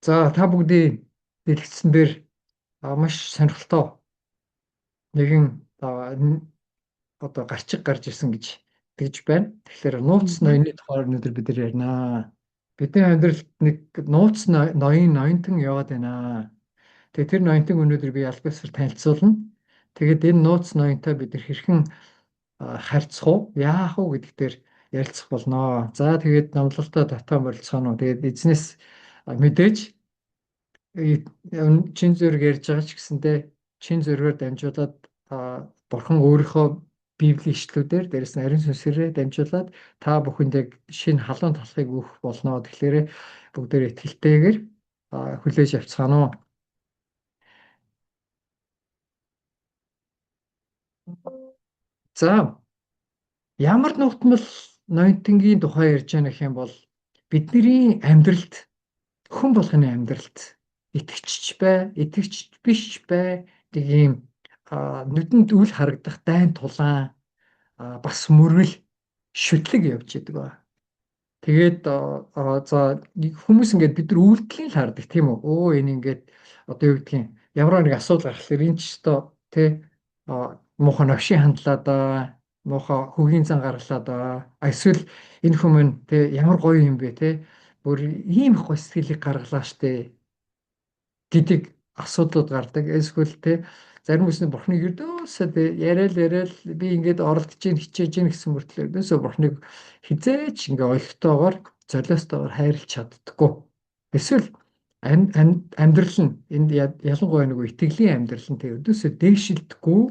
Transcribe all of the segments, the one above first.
За, та бүгдийн дэлгэцэн дээр маш сонирхолтой нэгэн одоо гарчиг гарч ирсэн гэж тэгж байна. Тэгэхээр нууц ноёны тухай өнөөдөр бид нар ярина. Бидний амьдралд нэг нууц ноён ноёнтон яваад байна. Тэгээ тэр ноёнтон өнөөдөр би аль бисаар танилцуулна. Тэгээд энэ нууц ноёнтой бид нар хэрхэн харьцах уу, яах уу гэдэг дээр ярилцах болно. За, тэгээд номлолтоо татаа морилцооно. Тэгээд эзнээс мэдээж чин зүрэг ярьж байгаа ч гэсэндээ чин зүргээр дамжуулаад бурхан өөрийнхөө библийн ишлүүдээр, дээрэс нь ариун сүнсээрээ дамжуулаад та бүхэнд яг шинэ халуун талхыг өгөх болно. Тэгэхээр бүгдээр итгэлтэйгээр хүлээж авцгаана уу. За, ямар нутмал ноёнтонгийн тухай ярьж байгаа гэх юм бол бидний амьдралд, хүн болгоны амьдралд итгэгч бай, итгэгч биш бай нэг ийм нүдэнд үл харагдах дайн тулаан, бас мөргөл шүтлэг явж идэг ба. Тэгээд за, хүмүүс ингээд бид нар үйлдэлийн л хардаг, тийм үү? Өө, энэ ингээд одоо юу гэдгийг ямар нэг асуудал гаргахлаар энэ ч өстой тий муухай новшийн хандлаа да, муухай хөгийн зан гарлаа да. Эсвэл энэ хүмүүс тий ямар гоё юм бэ тий, бүр ийм их гоё сэтгэлийг гаргалаа штэ гэдэг асуудлууд гардаг. Эсвэл тий зарим хүмүүс нь бурхныг ердөөсөө тий яриад яриад би ингээд оролдож ийн хичээж ийн гэсэн мөртлөө ердөөсөө бурхныг хизээч ингээ ойлгохтойгоор золиостойгоор хайрлаж чаддаггүй. Эсвэл амьдрал нь энд ялангуяа нөгөө итгэлийн амьдрал нь тий ердөөсөө дээшилдэггүй,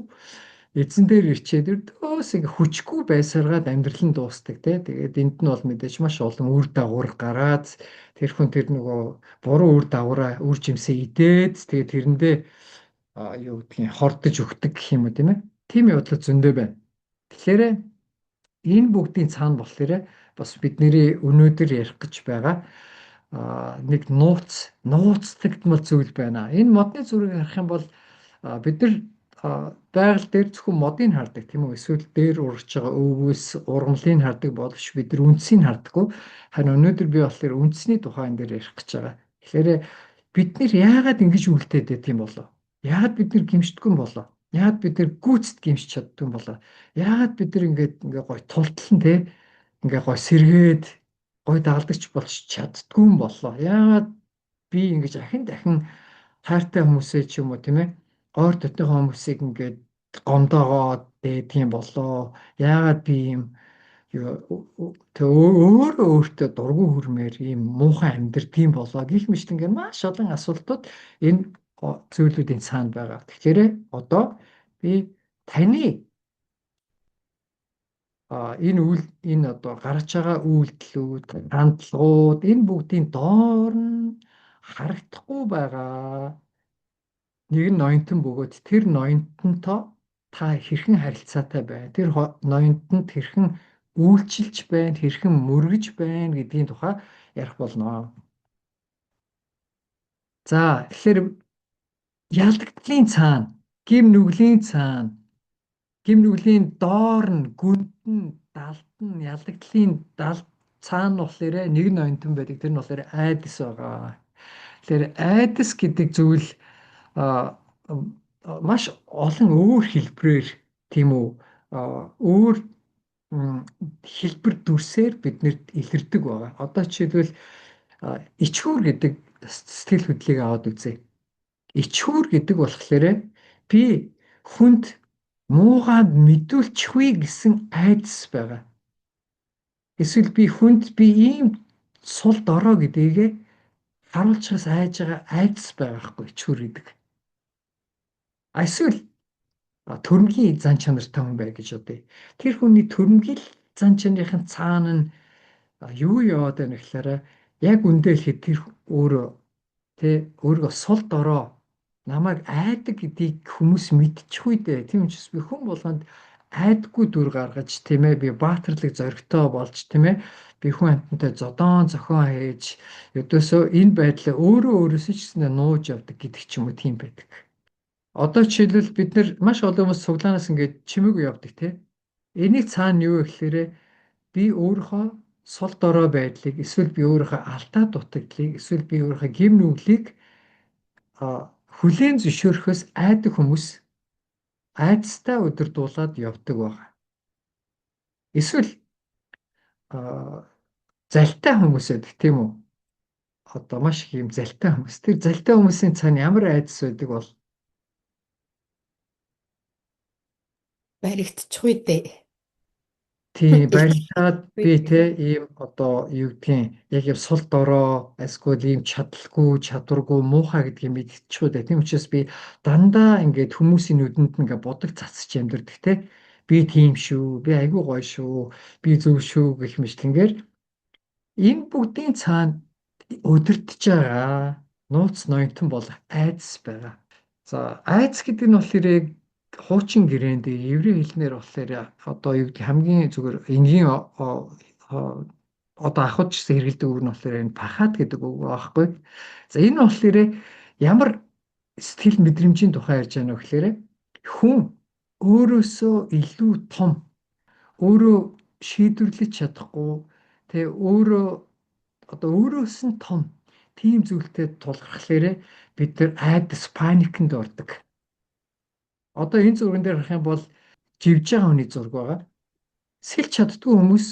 эзэн дээр ирчээд ердөөс ингээ хүчгүй байсаргаад амьдрал нь дуустдаг тий. Тэгээд энд нь бол мэдээж маш олон үр дагавар гараад тэр хүн тэр нөгөө буруу үр дагавраа үр жимсээ идээд тэгээд тэрэндээ юу гэдгийг хордож өгдөг гэх юм уу, тийм ээ. Тийм явдал зөндөө байна. Тэгэхээр энэ бүгдийн цаана болохоор бас бидний өнөөдөр ярих гэж байгаа нэг нууц, нууцлагдмал зүйл байна. Энэ модны зүрийг харах юм бол бид нар байгаль дээр зөвхөн модыг хардаг, тийм үү? Эсвэл дээр урагч байгаа өвгөөс ургамлыг хардаг боловч бид нар үндсийг хардаггүй. Харин өнөөдөр би болохоор үндсний тухай энэ дээр ярих гэж байгаа. Тэгэхээр бид нэр яагаад ингэж үлдээд байт юм болов? Яагаад бид нар гимшдэггүй юм болов? Яагаад бид нар гүйцэд гимшиж чаддгүй юм болов? Яагаад бид нар ингээд ингээ гой тултлан те ингээ гой сэргээд гой дагалдагч болж чаддгүй юм болов? Яагаад би ингэж ахин дахин хайртай хүмүүсээ ч юм уу, тийм ээ, ойр дотныхоо хүмүүсийг ингээд гомдоогоод дээдэг юм болоо? Яагаад би ийм тэг өөрөө өөртөө дургүй хүрмээр ийм муухай амьдрдаг юм болоо гэх мэт ингээд маш олон асуултууд энэ зүйлүүдийн цаана байгаа. Тэгэхээр одоо би таны энэ үйл, энэ одоо гарч байгаа үйлдэлүүд, хандлагууд энэ бүгдийн доор нь харагдахгүй байгаа нэг нь ноёнтон бөгөөд тэр ноёнтонтой та хэрхэн харилцаатай байна, тэр ноёнтонд хэрхэн үйлчилж байна, хэрхэн мөргөж байна гэдгийн тухай ярих болно. За, тэгэхээр ялдагдлын цаана, гим нүглийн цаана, гим нүглийн доор нь, гүнд нь, далд нь, ялдагдлын далд цаана болохоор нэг ноёнтон байдаг. Тэр нь болохоор айдас байгаа. Тэгэхээр айдас гэдэг зүйл маш олон өөр хэлбэрээр, тийм үү, өөр хэлбэр дүрсээр биднэрт илэрдэг байгаа. Одоо жишээлбэл ичхүүр гэдэг сэтгэл хөдлөлийг аваад үзье. Ичхүүр гэдэг болохоор би хүнд муугаа мэдүүлчихвээ гэсэн айдас байгаа. Эсвэл би хүнд би ийм сул дорой гэдгийг харуулчихаас айж байгаа айдас байгаа байхгүй ичхүүр гэдэг. Эсвэл төрөмгийн зан чанартай хүн бай гэж бодъё. Тэр хүний төрөмгөл зан чанарын цаана нь юу яваад байна гэхээр яг үндэ хэлэхэд тэр өөрөө тэ өөрийгөө сул дорой, намайг айдаг гэдгийг хүмүүс мэдчихгүй дээ. Тийм учраас би хүн болгонд айдаггүй дүр гаргаж, тийм ээ, би баатарлаг зоригтой болж, тийм ээ, би хүн амьтантай зодоон зохион хийж ердөөсөө энэ байдлаа өөрөө өөрөөсөө ч гэсэндээ нууж явдаг гэдэг ч юм уу, тийм байдаг. Одоо жишээлбэл бид нар маш олон хүмүүс цуглаанаас ингээд чимээгүй явдаг, тий. Энийг цаана юу вэ гэхээр би өөрийнхөө сул дорой байдлыг, эсвэл би өөрийнхөө алдаа дутагдлыг, эсвэл би өөрийнхөө гэм нүглийг хүлээн зөвшөөрөхөөс айдаг хүмүүс айдастай удирдуулаад явдаг байгаа. Эсвэл залтай хүмүүс байдаг, тийм үү? Одоо маш их юм залтай хүмүүс. Тэр залтай хүмүүсийн цаана ямар айдас байдаг бол? Баригдчих үү дээ. Тийм, баригдаад би те ийм одоо юу гэдгийг яг юм сул дорой эсвэл ийм чадалгүй, чадваргүй, муухай гэдгийг мэдчихүү дээ. Тийм учраас би дандаа ингээд хүмүүсийн нүдэнд ингээд будаг цацж амьдардаг те. Би тийм шүү, би айгүй гоё шүү, би зөв шүү гэх мэтлэнгээр энэ бүгдийн цаана удирдах байгаа нууц ноёнтон болох айдас байгаа. За, айдас гэдэг нь болохоор яг хуучин гэрээн дээр еврей хэлнээр болохоор одоо юу гэдэг хамгийн зүгээр энгийн одоо ахуйд ч гэсэн хэрэглэдэг үг нь болохоор энэ пахад гэдэг үг байхгүй. За, энэ болохоор ямар сэтгэл мэдрэмжийн тухай ярьж байгаа нөх гэхээр хүн өөрөөсөө илүү том, өөрөө шийдвэрлэж чадахгүй, тэгээ өөрөө одоо өөрөөс нь том тийм зүйлтэй тулгархлаарэ бид нар айдас паникнд ордог. Одоо энэ зурган дээр харах юм бол живж байгаа хүний зураг байгаа. Сэлж чаддгүй хүмүүс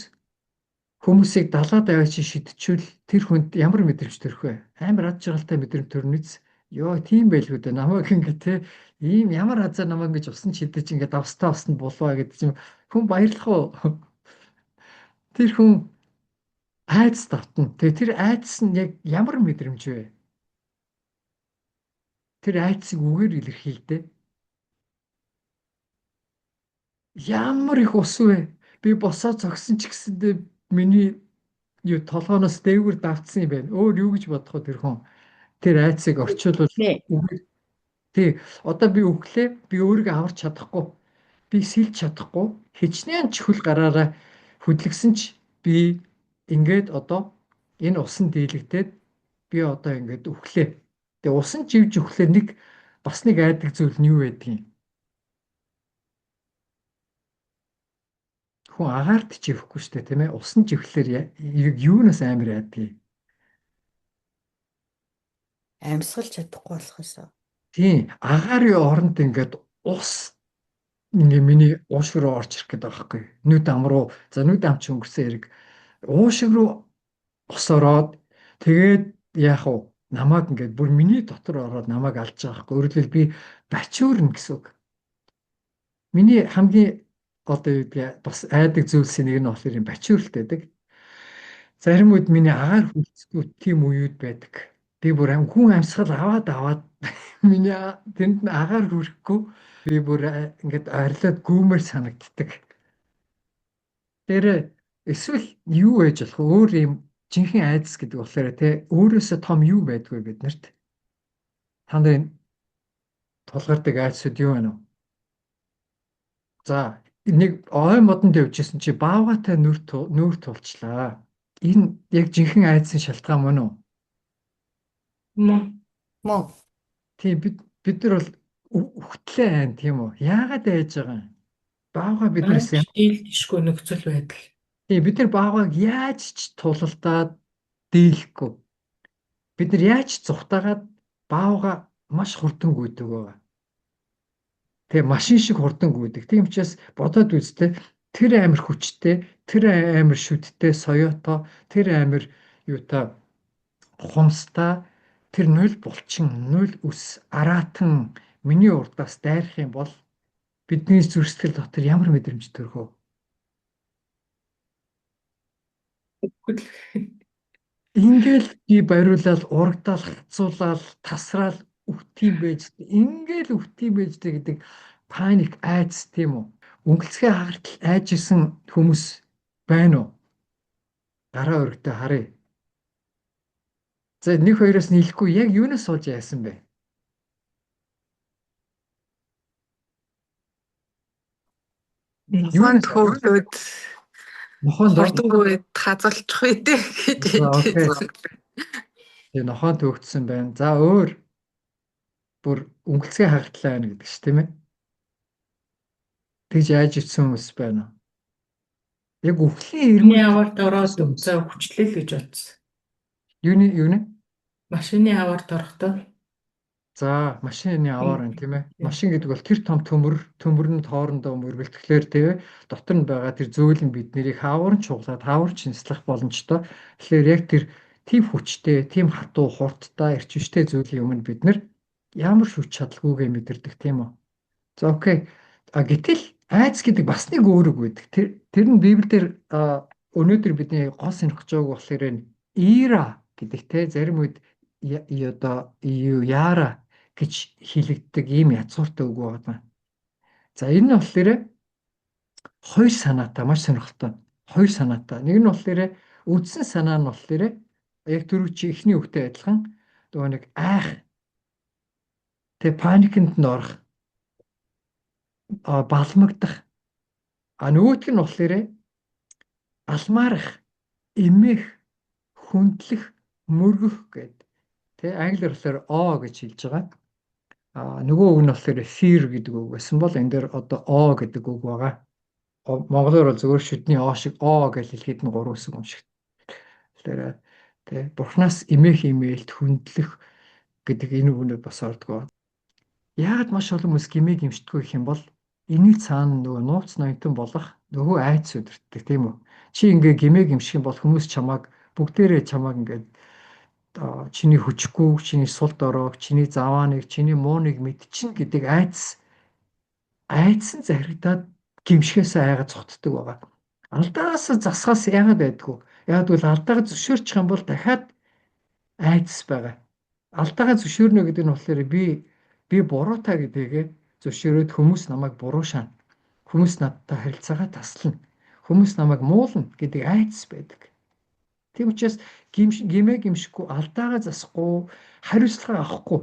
хүмүүсийг далаад аваач шидчихвэл тэр хүнд ямар мэдрэмж төрөх вэ? Амар ад жаргалтай мэдрэмж төрнө биз? Йоо, тийм байлгүй дээ. Намайг ингэ те ийм ямар азар намайг ингэж усан шидэж ингэ давстаа усанд булваа гэдэг чинь хүн баярлах уу? Тэр хүн айдас давтна. Тэгээ тэр айдас нь яг ямар мэдрэмж вэ? Тэр айдсыг үгээр илэрхийлдэ. Ямар их ус вэ? Би босоо зогсон ч гэсэндээ миний юу толгооноос дээгүүр давтсан юм байна. Өөр юу гэж бодох вэ тэр хүн? Тэр айдсыг орчуулвал үгээр тий, одоо би өглөө, би өөрийгөө аварч чадахгүй, би сэлж чадахгүй, хичнээн чүхэл гараараа хөдлөгсөн ч би ингээд одоо энэ усан дийлэгдээд би одоо ингээд өглөө. Тэгээ усан живж өглөө нэг бас нэг айдаг зүйл нь юу байдгийг? Хүн агаарт живэхгүй шүү дээ, тийм ээ? Усан живхлээр юунаас амар айдгийг? Амьсгалж чадахгүй болохоосоо. Тийм, агаарын оронд ингээд ус ингээ миний уушиг руу орж ирэх гэдэг байгаа байхгүй. Нүд ам руу, за нүд ам ч өнгөрсөн хэрэг. Уушиг руу ус ороод тэгээд яах вэ? Намайг ингээд бүр миний дотор ороод намайг алж байгаа байхгүй. Өөрөөр хэлбэл би бачуурна гэсэн үг. Миний хамгийн одоо юу гэдгийг бас айдаг зүйлсийн нэг нь болохоор юм бачууралт байдаг. Зарим үед миний агаар хүлцэхгүй тийм үеуд байдаг. Би бүр хүн амьсгал аваад миний тэнд нь агаар хүрэхгүй би бүр ингээд орилоод гүмээр санагддаг. Тэр эсвэл юу байж болох вэ? Өөр юм жинхэнэ айдас гэдэг болохоор те өөрөөсөө том юу байдгүй биднэрт. Та нарын тулгардаг айдсууд юу байна вэ? За, нэг ой модонд явжсэн чи баавгайтай нүүр тулчлаа. Энэ яг жинхэнэ айдсын шалтгаан мөн үү? Мөн. Мөн. Тийм, бид нар бол үхтлээ айн, тийм үү? Яагаад айж байгаа юм? Баавгай биднээс ямар дийлдэшгүй нөхцөл байдал. Тийм, бид нар баавгайг яаж ч тулалдаад дийлэхгүй. Бид нар яаж ч зүхтаагаад баавгай маш хурдан гүйдэг байгаа. Тэгээ машин шиг хурдан гүйдэг. Тийм учраас бодоод үзтээ тэр амир хүчтэй, тэр амир шүдтэй соёото, тэр амир юутай хумстай, тэр нуль булчин, нуль үс араатан миний урдаас дайрах юм бол бидний зүрх сэтгэл дотор ямар мэдрэмж төрөх вэ? Ингээл би бариулаад, урагдаал, хацуулаад, тасраал үхтийм байж, ингээл үхтийм байж гэдэг паник айдас, тийм үү? Өнгөлцгөө хагартал айж исэн хүмүүс байна уу? Гараа өргөдөө харъя. За, 1 2-оос нийлэхгүй яг юунаас сууж яасан бэ? Нохойн хөглөөд Нохойн хурдангуй хазалчих үү дээ гэж. Тэгээ нохойн төгтсөн байна. За, өөр бүр өнгөлцгөө хагартлаа байна гэдэг чинь, тийм ээ. Тэгж яаж ичсэн хүмүүс байна уу? Яг үхлийн Миний ирмэг авард ороод за үхчлээ л гэж бодсон. Юуны? Машины авард орохдоо. За, машины аваар байна, тийм ээ. Машин гэдэг бол тэр том төмөр, төмөр нь хоорондоо мөргөлдөхлөөр, тийм ээ, дотор нь байгаа тэр зөөлөн бид нарыг хаавар нь чуглаад, хаавар ч нислэх боломжтой. Тэгэхээр яг тэр тийм хүчтэй, тийм хатуу, хурдтай, эрч хүчтэй зүйлийн өмнө бид нар ямар ч хүч чадалгүйгээ мэдэрдэг, тийм үү? За, okay. А гэтэл айдас гэдэг бас нэг өөр үг байдаг. Тэр нь Библиэлд өнөөдөр бидний гол сонирхож байгааг болохоор ира гэдэг, те, зарим үед одоо юу яра гэж хэлэгддэг ийм язгууртай үг байна. За, энэ нь болохоор хоёр санаатай, маш сонирхолтой. Хоёр санаатай. Нэг нь болохоор үндсэн санаа нь болохоор яг түрүү чи эхний үгтэй адилхан нөгөө нэг айх, тэг panic-нд нь орох, балмагдах. А нөгөөх нь болохоор алмаарах, эмээх, хүндлэх, мөргөх гэдэг. Тэ, англиар болохоор awe гэж хэлж байгаа. А нөгөө үг нь болохоор fear гэдэг үг байсан бол энэ дээр одоо awe гэдэг үг байгаа. Монголоор бол зөвхөн шүдний оо шиг оо гэж хэлэхэд нь гурван үсэг юм шиг. Тэгэхээр тэ бурхнаас эмээх, эмээлт, хүндлэх гэдэг энэ үгнүүд бас ордог. Яагаад маш олон хүмүүс гэмээ гэмшдэггүй гэх юм бол энэний цаана нөгөө нууц ноёнтон болох нөгөө айдас удирддаг, тийм үү? Чи ингээ гэмээ гэмших юм бол хүмүүс чамааг бүгдээрээ чамааг ингээд чиний хүчгүй, чиний сул дороог, чиний завааныг, чиний мууныг мэдчин гэдэг айдас нь захирагдаад гэмшихээс айгаад зугтдаг байгаа. Алдаагаас засахаас яагаад байдгүй? Яагаад гэвэл алдаагаа зөвшөөрчих юм бол дахиад айдас байгаа. Алдаагаа зөвшөөрнө гэдэг нь болохоор би буруутай гэдгийг зөвшөөрөөд хүмүүс намайг буруу шаана. Хүмүүс надтай харилцаагаа таслана. Хүмүүс намайг муулна гэдэг айдас байдаг. Тийм учраас гэмээ гэмшихгүй, алдаагаа засахгүй, хариуцлага авахгүй.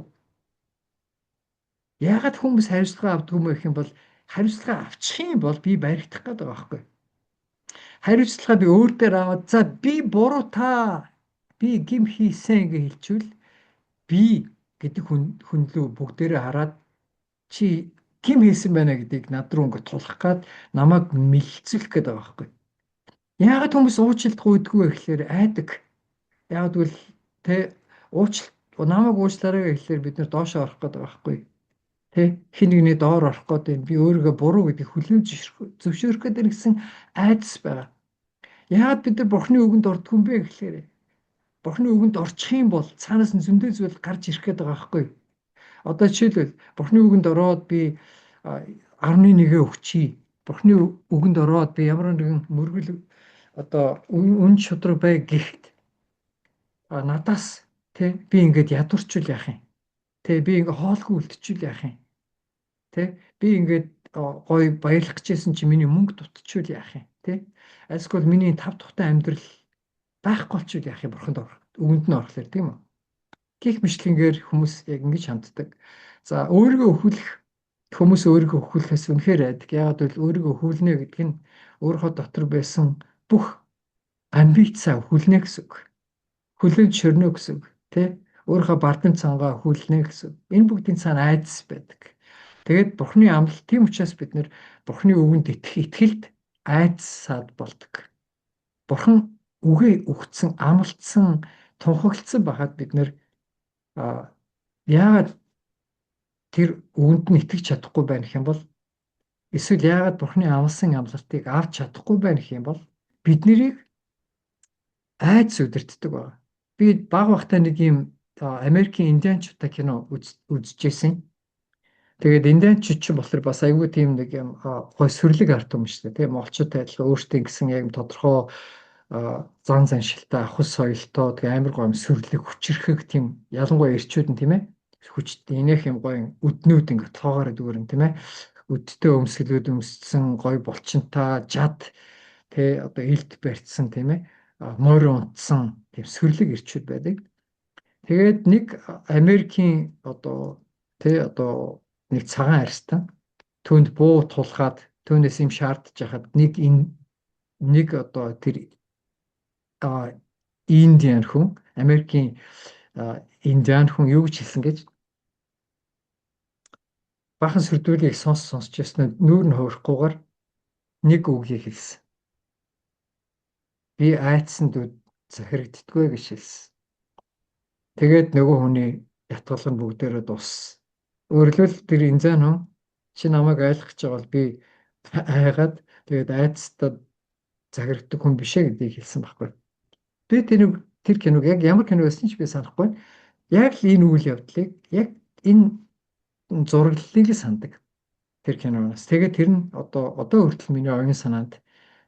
Яагаад хүмүүс хариуцлага авдаг юм бэ гэх юм бол хариуцлага авчих юм бол би баригдах гэдэг байгаа байхгүй. Хариуцлага би өөр дээр аваад, за, би буруутай, би гэм хийсэн гэж хэлчихвэл би гэдэг хүн лүү бүгдээрээ хараад чи гэм хийсэн байна гэдгийг над руу ингээд тулах гад намайг мэлцүүлэх гээд байгаа байхгүй. Яагаад хүмүүс уучлалт гуйдаггүй вэ гэхээр айдаг. Яагаад гэвэл тэ уучлалт, намайг уучлаарай гэхлээр бид нар доошоо орох гээд байгаа байхгүй. Тэ хэн нэгний доор орох гээд, би өөрийгөө буруу гэдгийг хүлээн зөвшөөрөх гээд гэсэн айдас байгаа. Яагаад бид нар Бурхны үгэнд ордог юм бэ гэхлээр Бурхны үгэнд орчих юм бол цаанаас нь зөндөө зүйл гарч ирэх гээд байгаа байхгүй. Одоо жишээлбэл, Бурхны үгэнд ороод би 10.1-ээ өгчий. Бурхны үгэнд ороод би ямар нэгэн мөргөл одоо үн шудраг бай гэхэд надаас тэ би ингээд ядуурчвал яах юм? Тэ би ингээ хоолгүй үлдчихвэл яах юм? Тэ би ингээд гоё баярлах гэжсэн чи миний мөнгө дутчихвал яах юм? Тэ эсвэл миний тав тухтай амьдрал байхгүй болчихвол яах юм, бурханд орох үгэнд нь орохлоор, тийм үү? Гэх мэтчилэнгээр хүмүүс яг ингэж ханддаг. За, өөрийгөө өхүүлэх, хүмүүс өөрийгөө өхүүлэхээс үнэхээр айдаг. Яагаад гэвэл өөрийгөө өхүүлнэ гэдэг нь өөрийнхөө дотор байсан бүх амбицаа өхүүлнэ гэсэн үг. Хүлээн зөвшөөрнө гэсэн үг. Тэ? Өөрийнхөө бардам цангаа өхүүлнэ гэсэн үг. Энэ бүгдийн цаана айдас байдаг. Тэгээд Бурхны амлалт, тийм учраас бид нар Бурхны үгэнд итгэх итгэлд айдасаад болдог. Бурхан үгээ өгцөн, амлалцсан, тунхагласан байхад бид нар яагаад тэр үгэнд нь итгэж чадахгүй байна гэх юм бол эсвэл яагаад Бурхны амласан амлалтыг авч чадахгүй байна гэх юм бол бид нарыг айдас удирддаг байна. Би бага байхдаа нэг юм Америкийн индианчуудаа кино үзчихсэн. Тэгээд индианчууд ч болохоор бас айгүй тийм нэг юм гой сүрлэг ард юм шүү дээ. Тийм, монголчуудтай адилхан өөртөө ингэсэн яг тодорхой зан заншилтай, ахус соёлтой, тэгээ амар гоё юм сүрлэг, хүчирхэг тийм, ялангуяа эрчүүд нь, тийм ээ, хүчтэй инех юм гоё үднүүд ингээ тоогоор дүүрэн, тийм ээ, үдтэй өмсгөлүүд өмссөн, гоё булчинтай, жад тэ одоо элд барьцсан, тийм ээ, морь унтсан тийм сүрлэг эрчүүд байдаг. Тэгээд нэг Америкийн одоо тэ одоо нэг цагаан арьстан түүнд буу тулгаад түүнээс юм шаардж яхад нэг энэ нэг одоо тэр Индиан хүн, Америкийн Индиан хүн юу гэж хэлсэн гэж, бахан сүрдүүлгийг сонсч яснаа нүүр нь хувирахгүйгээр нэг үгийг хэлсэн. Би айдсанд захирагддаггүй гэж хэлсэн. Тэгээд нөгөө хүний ятгалга нь бүгдээрээ дууссан. Өөрөлдвөл тэр энзэн хүн чи намайг айлгах гэж байгаа бол би айгаад тэгээд айдастаа захирагддаг хүн биш ээ гэдгийг хэлсэн байхгүй. Би тэр киног яг ямар кино байсан ч би санахгүй. Яг л энэ үйл явдлыг, яг энэ зураглалыг л санадаг тэр киноноос. Тэгээд тэр нь одоо хүртэл миний оюун санаанд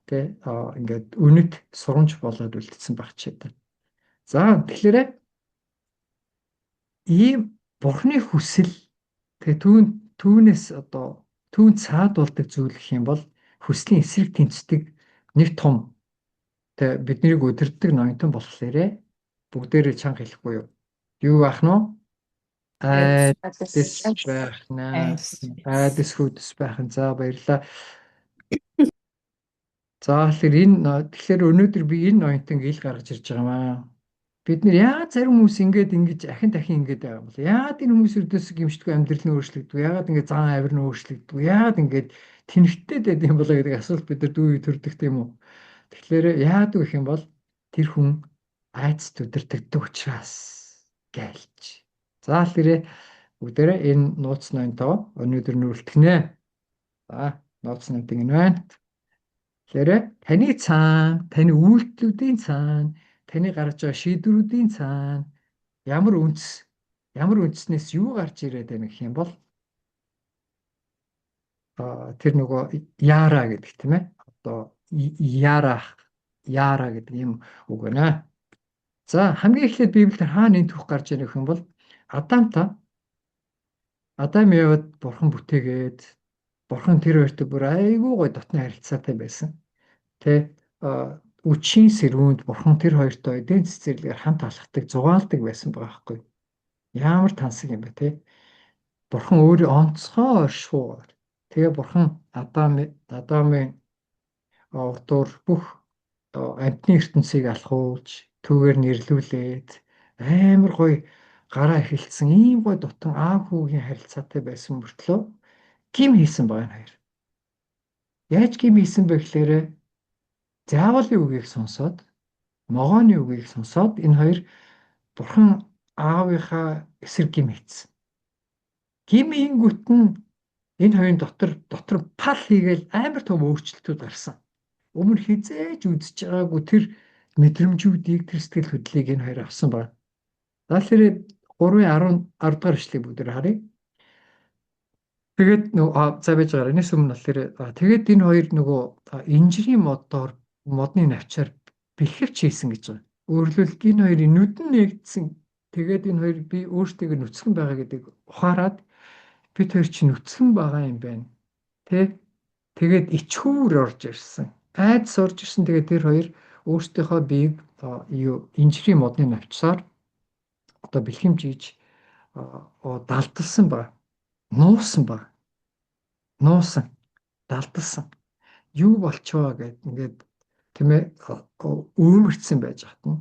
тэ ингээд үнэт сурамж болоод үлдсэн байх ч гэдэг. За, тэгэхээр ийм Бурхны хүсэл, тэгээ түүнээс одоо түүн цаадуулдаг зүйл гэх юм бол хүслийн эсрэг тэнцдэг нэг том тэгээ биднийг удирддаг ноёнтон болохоор бүгдээрээ чанга хэлэхгүй юу? Юу байх нь вэ? Айдас байх наа. Айдас хүйдэс байх нь. За, баярлалаа. За, тэгэхээр өнөөдөр би энэ ноёнтон ил гаргаж ирж байгаа маа. Бид нэр яагаад зарим хүмүүс ингээд ингэж ахин дахин ингэж байгаа юм бол, яагаад энэ хүмүүс өрдөөс гимшдэггүй, амьдрал нь өөрчлөгдөв, яагаад ингэж зан авир нь өөрчлөгдөв, яагаад ингэж тэнэгтэй байд юм болоо гэдэг асуулт бид нар дүү төрдөг, тийм үү? Тэгэхээр яагаад гэх юм бол тэр хүн айц өдөртөгдөг учраас гэлж. За, тэгэхээр бүгдээрээ энэ нууц ноёнтоо өнөөдөр нүрэлтгэнэ. За, нууц ноёнт ингэ байна. Тэгэхээр таны цаана, таны үйлдэлүүдийн цаана, таны гаргаж байгаа шийдвэрүүдийн цаана ямар үндэс, ямар үндснээс юу гарч ирээд байна гэх юм бол тэр нөгөө яара гэдэг, тийм ээ. Одоо яара, яара гэдэг юм үг байна. За, хамгийн эхлээд Библиэлд хаана энэ түүх гарч ирэх юм бол Адамта Адам Евад Бурхан бүтээгээд, Бурхан тэр хоёртой бүр айгүй гоё дотны харилцаатай байсан. Тэ үчийн сэрүүнд Бурхан тэр хоёртой эдийн цэцэрлэгээр хамт алхдаг, зугаалдаг байсан байгаа байхгүй. Ямар тансаг юм бэ, те? Бурхан өөрөө онцгой оршихугаар. Тэгээ Бурхан Адамын урдуур бүх амьтны ертөнцийг алхуулж, түүгээр нэрлүүлээд амар гоё гараа эхэлсэн ийм гоё дутан аав хүүгийн харилцаатай байсан мөртлөө гим хийсэн байгаа энэ хоёр. Яаж гим хийсэн бэ гэхээр заавлын үгийг сонсоод, могооны үгийг сонсоод энэ хоёр Бурхан аавынхаа эсрэг гим хийсэн. Гим хийнгүүт нь энэ хоёрын дотор пал хийгээл амар том өөрчлөлтүүд гарсан. Өмнө хизээж үзэж байгаагүй тэр мэдрэмжүүдийг, тэр сэтгэл хөдлөлийг энэ хоёр авсан байна. За, тэгэхээр 3-ын 10 10 дугаар ишлэгийг бүгд харъя. Тэгээд нөгөө за байж байгаа. Энэс өмнө болохоор тэгээд энэ хоёр нөгөө инжирийн модоор, модны навчаар бэлхэвч хийсэн гэж байгаа. Өөрөлдвөл энэ хоёрын нүдэн нэгдсэн. Тэгээд энэ хоёр би өөртөө нүцгэн байгаа гэдэг ухаарад бид хоёр чинь нүцгэн байгаа юм байна. Тэ? Тэгээд ичхүүр орж ирсэн. Айдас орж ирсэн. Тэгээд тэр хоёр өөрсдийнхөө биеийг юу инжирийн модны навчсаар одоо бэлхэмж хийж далдалсан ба. Нуусан ба. Нуусан. Далдалсан. Юу болчихоо гэд ингээд, тийм ээ, өөмөрцөн байж хат нь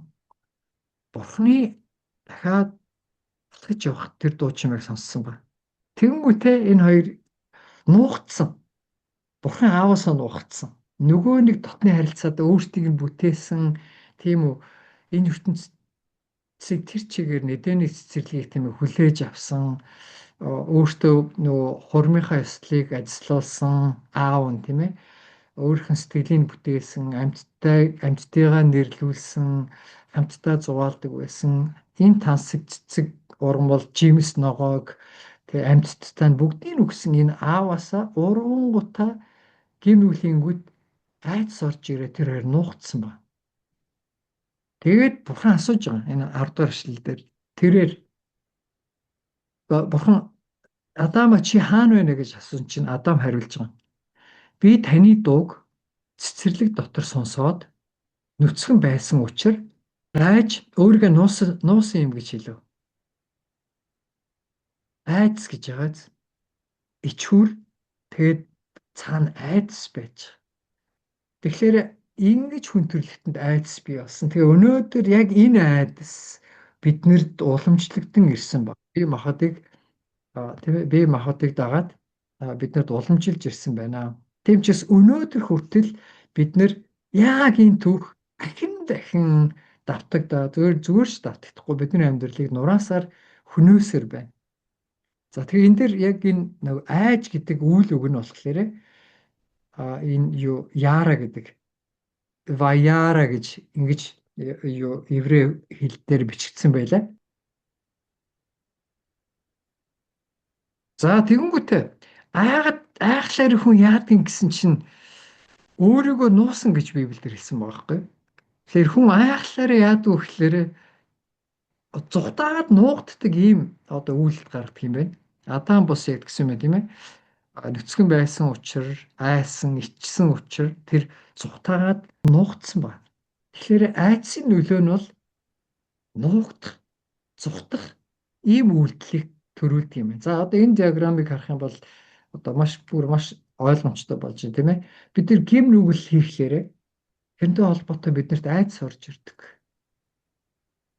Бурхны дахиад алхаж явах тэр дуу чимээг сонссон ба. Тэгэнгүүтээ энэ хоёр нуугдсан. Бурхан ааваасаа нуугдсан. Нөгөө нэг дотны харилцаад өөртийг нь бүтээсэн, тийм үү, энэ ертөнцийг тэр чигээр нэдэний цэцэрлэгийг, тийм ээ, хүлээж авсан, өөртөө нөгөө хурмынхаа ёслолыг ажиллуулсан аав нь, тийм ээ, өөрийнх нь сэтгэлийг бүтээсэн, амьттай амьтдыгаа нэрлүүлсэн, хамтдаа зугаалдаг байсан энэ тансаг цэцэг ургамал жимс ногоог тэгээ амьтдтай нь бүгдийг нь өгсөн энэ ааваасаа урвангуудаа гим нүглингүүд айдас орж ирээ, тэр хоёр нуугдсан ба. Тэгээд Бурхан асууж байгаа энэ 10 дугаар эшлэл дээр, тэрээр Бурхан Адама чи хаана байна гэж асуусан чинь Адам хариулж байгаа. Би таны дууг цэцэрлэг дотор сонсоод нүцгэн байсан учраас айж өөрийгөө нуусан юм гэж хэлв. Айдас гэж байгааз ичхүр, тэгээд цаана айдас байж. Тэгэхээр ингэж хүн төрөлхтөнд айдас бий болсон. Тэгээ өнөөдөр яг энэ айдас биднэрд уламжлагдсан ирсэн ба. Бие махбодыг, тийм ээ, бие махбодыг дагаад биднэрд уламжилж ирсэн байна. Тийм ч өнөөдөр хүртэл бид нэр яг энэ түүх Дахин дахин давтагдаа зүгээр зүгээр ч давтагдахгүй бидний амьдралыг нураасаар хөнөөсөр байна. За тэгээ энэ дээр яг энэ нэг айж гэдэг үйл үг нь болохоор энэ юу яара гэдэг ваяра гэж ингэж юу еврей хэл дээр бичигдсэн байлаа. За тэгэнгүүтээ айгаад айхлаар хүн яадаг гэсэн чинь өөрийгөө нуусан гэж Библиэлд хэлсэн байгаа байхгүй. Тэгэхээр хүн айхлаараа яадаг вэ гэхээр зугтаагаад нуугддаг ийм одоо үйлдэл гаргадаг юм байна. Адам бус яг гэсэн юм байна тийм ээ. Нүцгэн байсан учраас, айсан, ичсэн учраас тэр зугтаагаад нуугдсан байна. Тэгэхээр айдсын нөлөө нь бол нуугдах, зугтах ийм үйлдэлийг төрүүлдэг юм байна. За одоо энэ диаграммыг харах юм бол одоо маш бүр маш ойлгомжтой болж байна тийм ээ. Бид нар гим нүгэл хийхлээрээ тэрнтэй холбоотой биднэрт айдас орж ирдэг.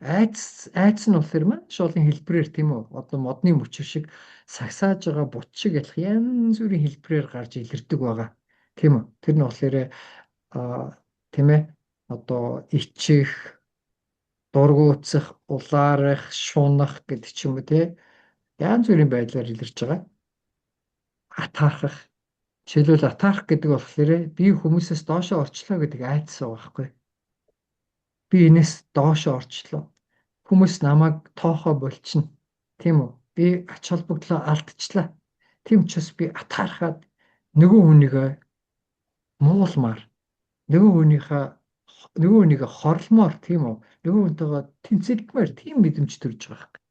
Айдас нь болохоор маш олон хэлбэрээр тийм үү? Одоо модны мөчөр шиг сагсааж байгаа бут шиг ялах янз бүрийн хэлбэрээр гарч илэрдэг байгаа. Тийм үү? Тэр нь болохоор тийм ээ одоо ичих, дургуутсах, улаарах, шунах гэдэг ч юм уу тий. Янз бүрийн байдлаар илэрч байгаа. Атаархах. Жишээлбэл атаарх гэдэг болохоор би хүмүүсээс доошоо орчлоо гэдэг айдас байгаа байхгүй. Би энэс доошоо орчлоо. Хүмүүс намайг тоохоо болчихно. Тийм үү? Би ач холбогдлоо алдчихлаа. Тийм учраас би атаархаад нөгөө хүнийгээ муулмаар, нөгөө хүнийхээ нөгөө хүнийгээ хорломоор тийм үү? Нөгөө хүнтэйгээ тэмцэлдмээр тийм мэдрэмж төрж байгаа юм.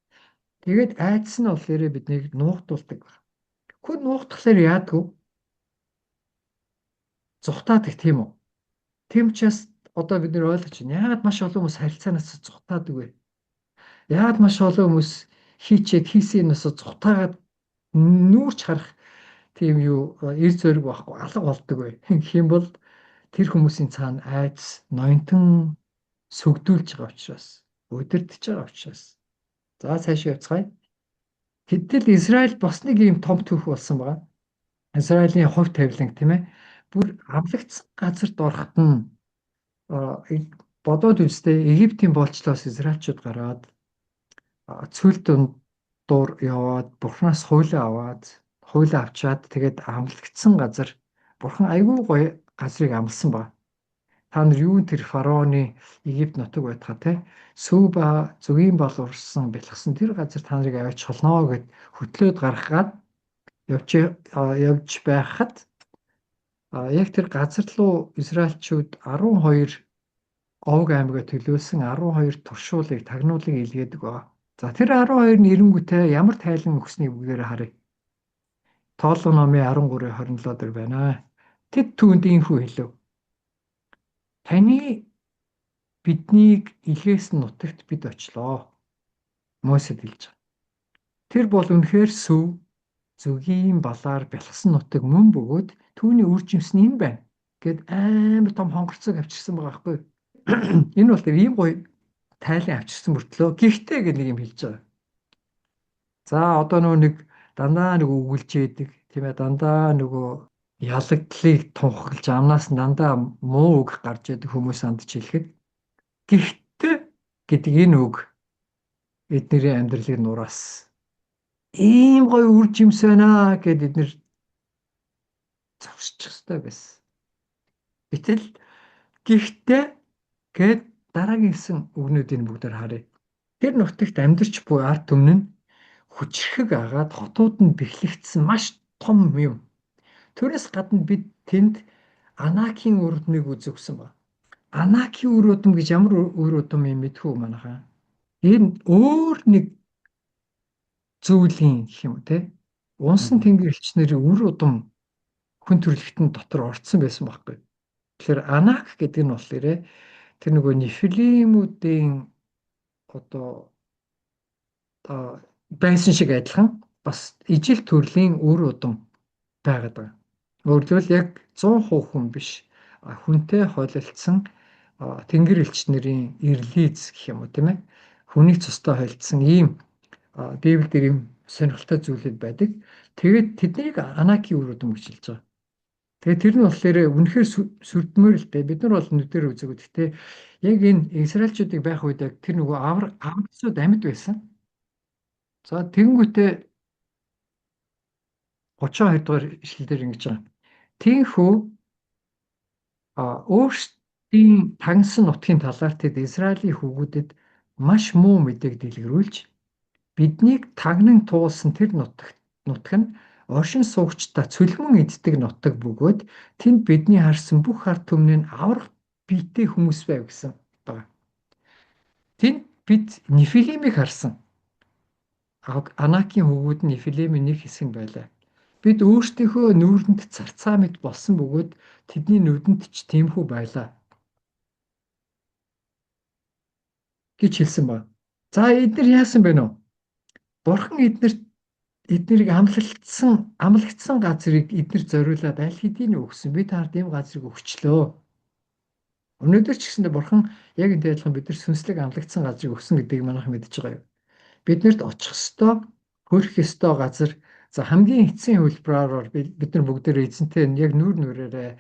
Тэгээд айдас нь болохоор биднийг нуугдуулдаг байна. Хүн нуугдахлаар яадаг вэ? Зугтаадаг тийм үү? Тийм учраас одоо бид нэр ойлгож байна. Яагаад маш олон хүмүүс харилцаанаас зугтаадаг вэ? Яагаад маш олон хүмүүс хийчээд хийсэн юмнаас зугтаагаад нүүрч харах тийм юу эр зөриг байхгүй алга болдог вэ? Гэх юм бол тэр хүмүүсийн цаана айдас ноёнтон сүгдүүлж байгаа учраас, удирдах байгаа учраас. За цаашаа явцгаая. Гэтэл Израиль бас нэг ийм том түүх болсон байгаа. Израилийн хувь тавиланг тийм ээ. Бүр амлагдсан газарт ороход нь бодоод үзтээ Египтийн боолчлоос Израильчууд гараад цөл дундуур яваад Бурханаас хуулиа аваад хуулиа авчаад тэгээд амлагдсан газар Бурхан айгүй гоё газрыг амласан ба. Та нар юу тэр фараоны Египт нутаг байтгаа те сүү ба зүгийн бол урсан бэлгсэн тэр газар та нарыг аваач холноо гэд хөтлөөд гаргахад явж байхад яг тэр газар руу Израильчууд 12 овг аймгаа төлөөлсөн 12 туршуулыг тагнуулыг илгээдэг ба. За тэр 12 нь эренгүүтээ ямар тайлан өгснийг бүгдээрээ харъя. Тооллого номын 13:27 дээр байна. Тэд түүнд ийхүү хэлэв. Таны биднийг илгээсэн нутагт бид очлоо. Мосед хэлж байгаа. Тэр бол үнэхээр сүв зүгийн балаар бялхсан нутаг мөн бөгөөд түүний үр жимс нь энэ байна гэд амар том хонгорцог авчирсан байгаа байхгүй. Энэ бол тэр ийм гоё тайлан авчирсан мөртлөө гихтээ гэж нэг юм хэлж байгаа. За одоо нөгөө нэг дандаа нэг өгүүлж яадаг тийм ээ дандаа нөгөө ялагдлыг тунхаглаж амнаас нь дандаа муу үг гарч яадаг хүмүүс андж хэлэхэд гихтээ гэдэг энэ үг эднэрийн амьдралыг нураас ийм гоё үр жимс байна гэд эднэр зогсчих ёстой байсан. Гэтэл гихтээ гэд дараагийн хэлсэн үгнүүдийг бүгдээр харъя. Тэр нутагт амьдарч буй ард түмэн нь хүчрхэг агаад хотууд нь бэхлэгдсэн маш том юм. Тэрнээс гадна бид тэнд Анакийн үр удмыг үзэгсэн ба. Анакийн үр удам гэж ямар үр удам юм мэдхүү манайхаа. Энэ өөр нэг зүйлийн гэх юм уу те. Унсан тэнгэр элч нарын үр удам хүн төрөлхтөн дотор орцсон байсан байхгүй. Тэгэхээр Анак гэдэг нь болохоор тэр нөгөө Нефилимүүдийн одоо байсан шиг адилхан бас ижил төрлийн үр удам байгаад байгаа. Өөрөлдвөл яг 100% хүн биш хүнтэй холилдсон тэнгэр элч нарын ирлиз гэх юм уу тийм ээ. Хүний цустай холилдсон ийм Библиэлд ийм сонирхолтой зүйлүүд байдаг. Тэгээд тэднийг Анакийн үр удам гэж хэлж байгаа. Тэгээ тэр нь болохоор үнэхээр сүрдмөр л дээ. Бид нар бол нүдээр үзээгүй. Гэхдээ яг энэ Израильчуудыг байх үед яг тэр нөгөө аваргасууд амьд байсан. За тэгэнгүүтээ 32 дугаар ишлэл дээр ингэж байгаа. Тийхүү өөрсдийн тагнасан нутгийн талаар тэд Израилийн хүүгүүдэд маш муу мэдээг дэлгэрүүлж биднийг тагнан туулсан тэр нутаг нь оршин суугчдаа цөлмөн иддэг нутаг бөгөөд тэнд бидний харсан бүх ард түмний нь аврах биетэй хүмүүс байв гэсэн байгаа. Тэнд бид Нефилимыг харсан. Анакийн хөвгүүд нь Нефилимийн нэг хэсэг нь байлаа. Бид өөрсдийнхөө нүүрэнд царцаа мэт болсон бөгөөд тэдний нүдэнд ч тиймхүү байлаа гэж хэлсэн ба. За эднэр яасан бэ нөө? Бурхан эднэрийг амлагдсан газрыг эднэр зориулаад аль хэдийн өгсөн. Би таард ийм газрыг өгчлөө. Өнөөдөр ч гэсэндээ Бурхан яг энтэй адилхан бид нар сүнслэг амлагдсан газрыг өгсөн гэдгийг манайхан мэдж байгаа юу? Биднэрт очих ёстой, хөрөх ёстой газар. За хамгийн эцсийн хувилбараар бид нар бүгдээрээ эзэнтэй яг нүүр нүрээрээ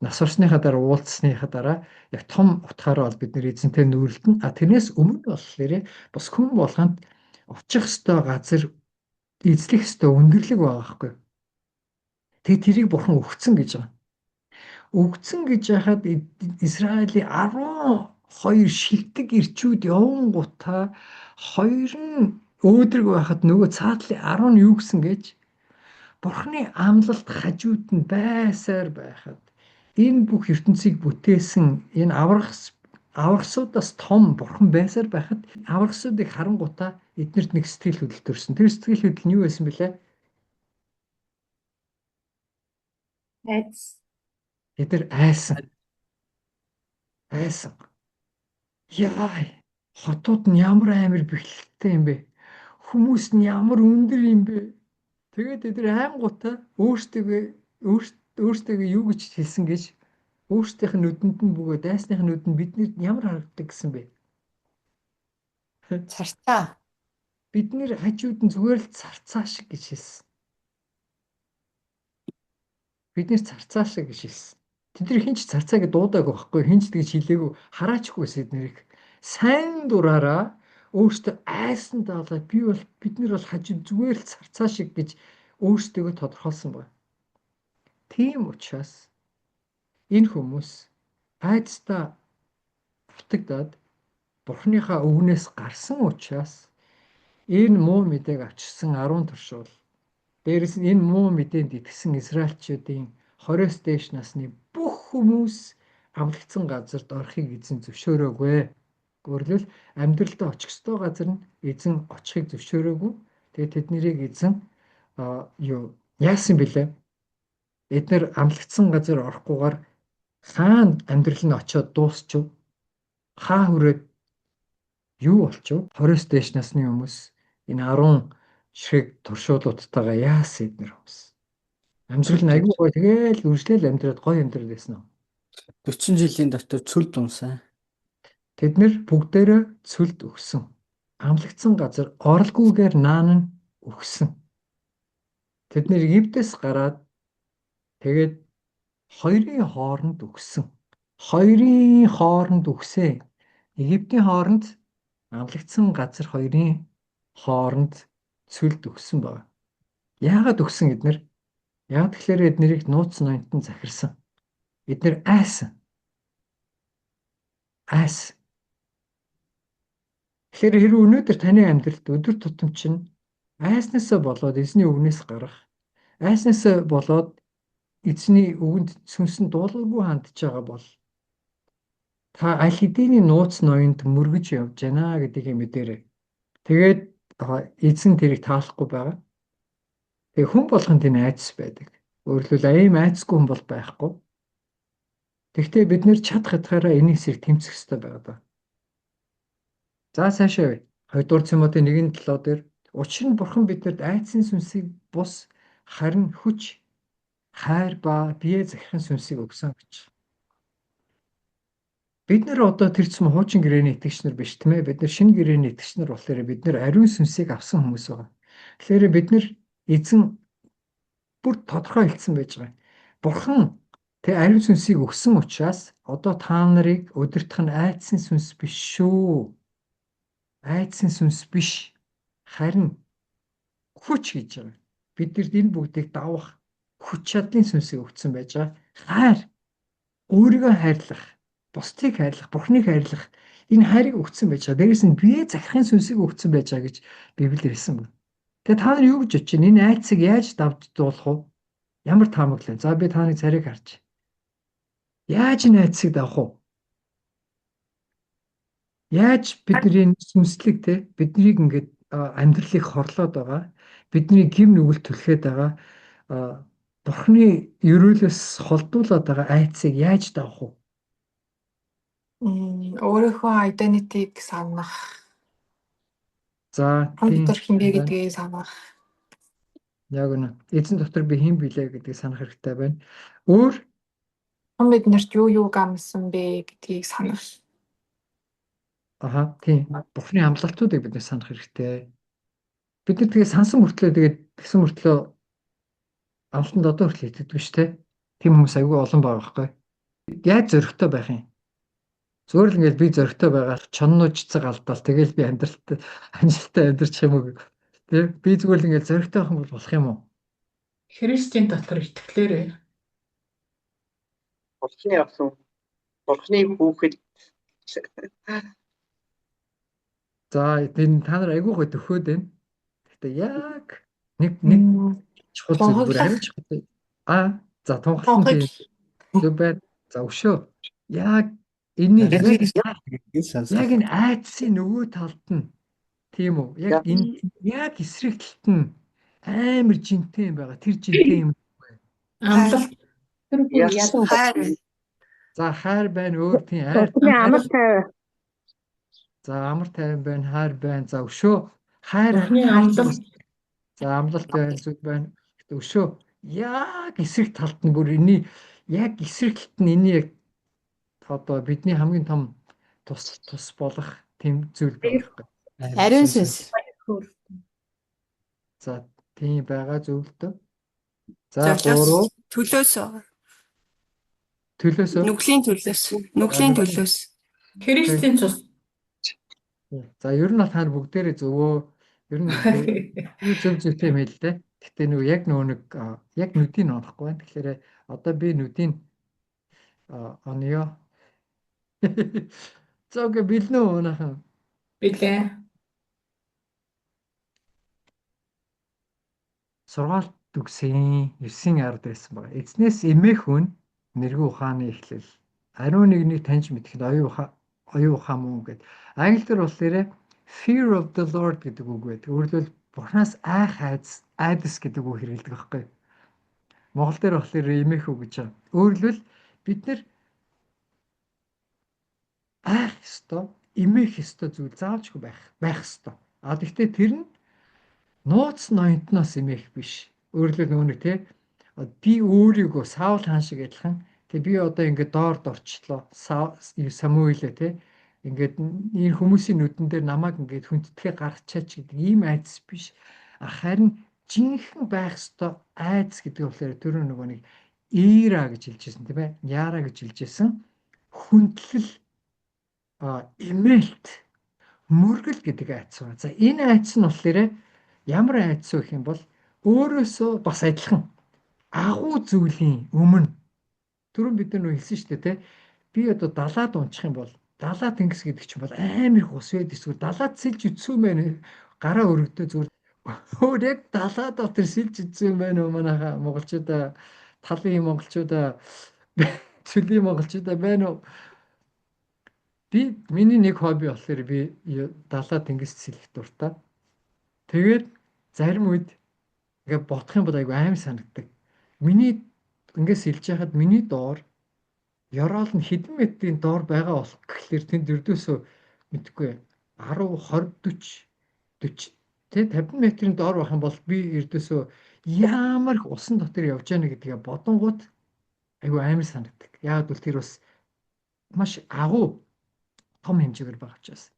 нас орсныхаа дараа уулзсныхаа дараа яг том утгаараа бол бид нэр эзэнтэй нүүрлдэн. А тэрнээс өмнө болохоор бас хүн болгонд очих ёстой газар, эзлэх ёстой өндөрлөг байгаа байхгүй. Тэгээ тэрийг бурхан өгцөн гэж байгаа. Өгцөн гэж яхад Израилийн 12 шилдэг ирчүүд явангуудаа хоёр нь өөдрөг байхад нөгөө цаатлын 10 нь юу гэсэн гэж Бурхны амлалт хажууд нь байсаар байхад энэ бүх ертөнцийг бүтээсэн энэ аврагсуудаас том бурхан байсаар байхад аврагсуудыг харангуутаа эднэрт нэг сэтгэл хөдлөл төрсөн. Тэр сэтгэл хөдлөл нь юу байсан бэлээ? Айдас. Тэд нар айсан. Айсан. Яа, хотууд нь ямар амар бэхлэлтэй юм бэ? Хүмүүс нь ямар өндөр юм бэ? Тэгээд тэд нар айнгуудаа өөрсдөө юу гэж хэлсэн гэж өөрсдийнх нь нүдэнд нь бөгөөд дайсных нь нүдэнд бидний ямар харагддаг гэсэн бэ? Царцаа. Бид нэр хажууд нь зүгээр л царцаа шиг гэж хэлсэн. Бид нэр царцаа шиг гэж хэлсэн. Тэд нар хинч царцаа гэж дуудаагүй байхгүй, хинч тэгж хэлээгүй, хараачгүй байсан эднэрийг. Сайн дураараа өөртөө айсан даалаа би бол бид нар бол хажууд зүгээр л царцаа шиг гэж өөрсдийгөө тодорхойлсон байна. Тийм учраас энэ хүмүүс айдастаа дутагдаад Бурхныхаа өвгнээс гарсан учраас энэ муу мэдээг авчирсан 10 туршуул. Дээрээс нь энэ муу мэдээнд итгэсэн Израильчуудын 20-с дээш насны бүх хүмүүс амлагдсан газарт орохыг эзэн зөвшөөрөөгүй. Өөрөлдвөл амьдралдаа очих ёстой газар нь эзэн очихыг зөвшөөрөөгүй. Тэгээд тэднэрийг эзэн юу яасан бilé? Эднэр амлагдсан газар орохгүйгээр хаана амьдрал нь очиод дуусчив? Хаа хүрээд юу болчихв? 20-с дээш насны хүмүүс энэ 10 ширхэг туршуулуудтайгаа яасан эднэр хүмүүс? Амьдрал нь айгүй гоё тэгэл үржлээл амьдраад гоё амьдрал байсан уу? 40 жилийн дотор цөлд унсан. Тэд нэр бүгдээрээ цөлд өгсөн. Амлагдсан газар оролгүйгээр наан нь өгсөн. Тэд нэр Египтээс гараад тэгээд хоёрын хооронд өгсөн. Хоёрын хооронд өгсөн. Египтийн хооронд амлагдсан газар хоёрын хооронд цөлд өгсөн байна. Яагаад өгсөн эднэр? Яг тэгэхээр эднэрийг нууц ноёнтон захирсан. Эднэр айсан. Айсан. Тэгэхээр хэрвээ өнөөдөр таны амьдралд өдөр тутам чинь айснаасаа болоод эзний үгнээс гарах, айснаасаа болоод эзний үгэнд сүнсэн дуулуургүй хандж байгаа бол та аль хэдийн нууц ноёнд мөргөж явж байна гэдгийг мэдээрэй. Тэгээд эзэн тэрийг таалахгүй байгаа. Тэгээ хүн болгонд энэ айдас байдаг. Өөрөлдвөл ийм айдасгүй хүн бол байхгүй. Тэгвэл бид нэр чадах ятгаараа энэ эсрэг тэмцэх ёстой байгаа даа. За цаашаа бай. 2 дугаар Тимоти 1:7 дээр учир нь Бурхан биднэрт айдсын сүнсийг бус харин хүч, хайр ба бие захирах сүнсийг өгсөн гэж. Бид нэр одоо тэр цэм хуучин гэрээний итгэгч нар биш тийм ээ. Бид нар шинэ гэрээний итгэгч нар болохоор бид нар ариун сүнсийг авсан хүмүүс байгаа. Тэгэхээр бид нар эзэн бүр тодорхой хэлсэн байж байгаа. Бурхан тэг ариун сүнсийг өгсөн учраас одоо та нарыг удирдах нь айдсын сүнс биш шүү. Айдсын сүнс биш. Харин хүч гэж байгаа. Биднэрт энэ бүгдийг давах хүч чадлын сүнсийг өгсөн байж байгаа. Хайр, өөрийгөө хайрлах, бусдыг хайрлах, Бурхныг хайрлах энэ хайрыг өгсөн байж байгаа. Дээрээс нь бие захирахын сүнсийг өгсөн байж байгаа гэж Библиэр хэлсэн байна. Тэгээ та нар юу гэж бодож байна? Энэ айдсыг яаж давж дуулах вэ? Ямар таамаглал вэ? За би та нарыг царайг харж. Яаж энэ айдсыг давах вэ? Яаж бидний сүнслэг те биднийг ингээд амьдралыг хорлоод байгаа, бидний гим нүгэл түлхээд байгаа, Бурхны ерөөлөөс холдуулаад байгаа айдсыг яаж давах вэ? Өөрийнхөө identity-г санах. За Хан тийм дотор хэн бэ гэдгийг санах. Яг үнэ. Эзэн дотор би хэн билээ гэдгийг санах хэрэгтэй байна. Өөр Хан биднэрт юу юуг амласан бэ гэдгийг санах. Аха, тийм. Бурхны амлалтуудыг бид нар санах хэрэгтэй. Бид нар тэгээ сансан мөртлөө тэгээд тэгсэн мөртлөө амлалтанд одоо хүртэл итгэдэггүй шүү дээ. Тийм хүмүүс айгүй олон байгаа байхгүй. Яаж зоригтой байх юм? Зүгээр л ингээд би зоригтой байгаа чоннууч цэг алдаал тэгэл би амьдралтай амжилттай амьдарчих юм уу? Тэ? Би зүгээр л ингээд зоригтой байх юм бол болох юм уу? Христийн дотор итгэлээрээ. Бурхны охин, Бурхны хүүхэд. За энэ та нар айгүй гоё төхөөд байна. Гэхдээ яг нэг нэг чухал зүйл бүр аюул чухал. А за тунхаглах тийм зөв байна. За өшөө. Яг энэний яг энэ айдсын нөгөө талд нь тийм үү? Яг энэ яг эсрэг талд нь амар жинтэй юм байгаа. Тэр жинтэй юм. Амлалт. Хайр. За хайр байна, өөр тийм хайр. Амар тайван. За амар тайван байна, хайр байна. За өшөө хайр. Бурхны амлалт. За амлалт байна, зүг байна. Гэтэ өшөө яг эсрэг талд нь бүр энэний яг эсрэг талд нь энэний яг одоо бидний хамгийн том тус тус болох тийм зүйл байх. Ариун сүнс. За тийм байгаа зөв л дөө. За 3 төлөөс. Төлөөс. Нүглийн төлөөс. Нүглийн төлөөс. Христийн цус. За ер нь бол та нар бүгдээрээ зөвөө. Ер нь зөв зөвтэй юм хэл дээ. Гэтэ нөгөө яг нөгөө нэг яг нүдийг онохгүй байна. Тэгэхээр одоо би нүдийг оноё. За окей бэлнэ үү манайхан? Билээ. Сургаалт үгсийн 9-ийн 10 байсан байгаа. Эзнээс эмээх хүн нэргүй ухааны эхлэл. Ариун нэгнийг таньж мэдэхэд оюун ухаан мөн гэд. Англи дээр болохоор fear of the Lord гэдэг үг байдаг. Өөрөөр хэлбэл Бурханаас айх айдас гэдэг үг хэрэглэдэг байхгүй. Монгол дээр болохоор эмээх үг гэж байгаа. Өөрөөр хэлбэл бид нэр айх ёстой, эмээх ёстой зүйл заавчгүй байх ёстой. А тэгвэл тэр нь нууц ноёнтноос эмээх биш. Өөрөөр хэлбэл нөгөө нэг те би өөрийгөө Саул хаан шиг адилхан тэг би одоо ингээд доор дорчлоо Самуилээ те ингээд энэ хүмүүсийн нүдэн дээр намайг ингээд хүндэтгэ гаргачаач гэдэг ийм айдас биш. Харин жинхэнэ байх ёстой айдас гэдэг нь болохоор тэр нөгөө нэг Ира гэж хэлжсэн тийм ээ. Яра гэж хэлжсэн. Хүндлэл, эмээлт, мөргөл гэдэг айдас байна. За энэ айдас нь болохоор ямар айдас вэ гэх юм бол өөрөөсөө бас адилхан агуу зүйлийн өмнө түрүүн бид нар нөө хэлсэн шүү дээ те. Би одоо далаад унчих юм бол далаа тэнгис гэдэг чинь бол амар их ус байдаг эсвэл далаад сэлж үтсэн байна. Гараа өргөдөө зүгээр өөр яг далаа дотор сэлж үтсэн байна уу манайхаа монголчуудаа, талын монголчуудаа, цөлийн монголчуудаа байна уу? Би миний нэг хобби болохоор би далаа тэнгист сэлэх дуртай. Тэгээд зарим үед ингээд бодох юм бол айгүй аим санагддаг. Миний ингээд сэлж яхад миний доор ёроол нь хэдэн метрийн доор байгаа болох гэхлээр тэнд ердөөсөө мэдхгүй 10 20 40 40 тэ 50 метрийн доор байх юм бол би ердөөсөө ямар их усан дотор явж яана гэдгээ бодонгууд айгүй амар санагддаг. Яагаад гэвэл тэр бас маш агуу том хэмжээгээр байгаа учраас.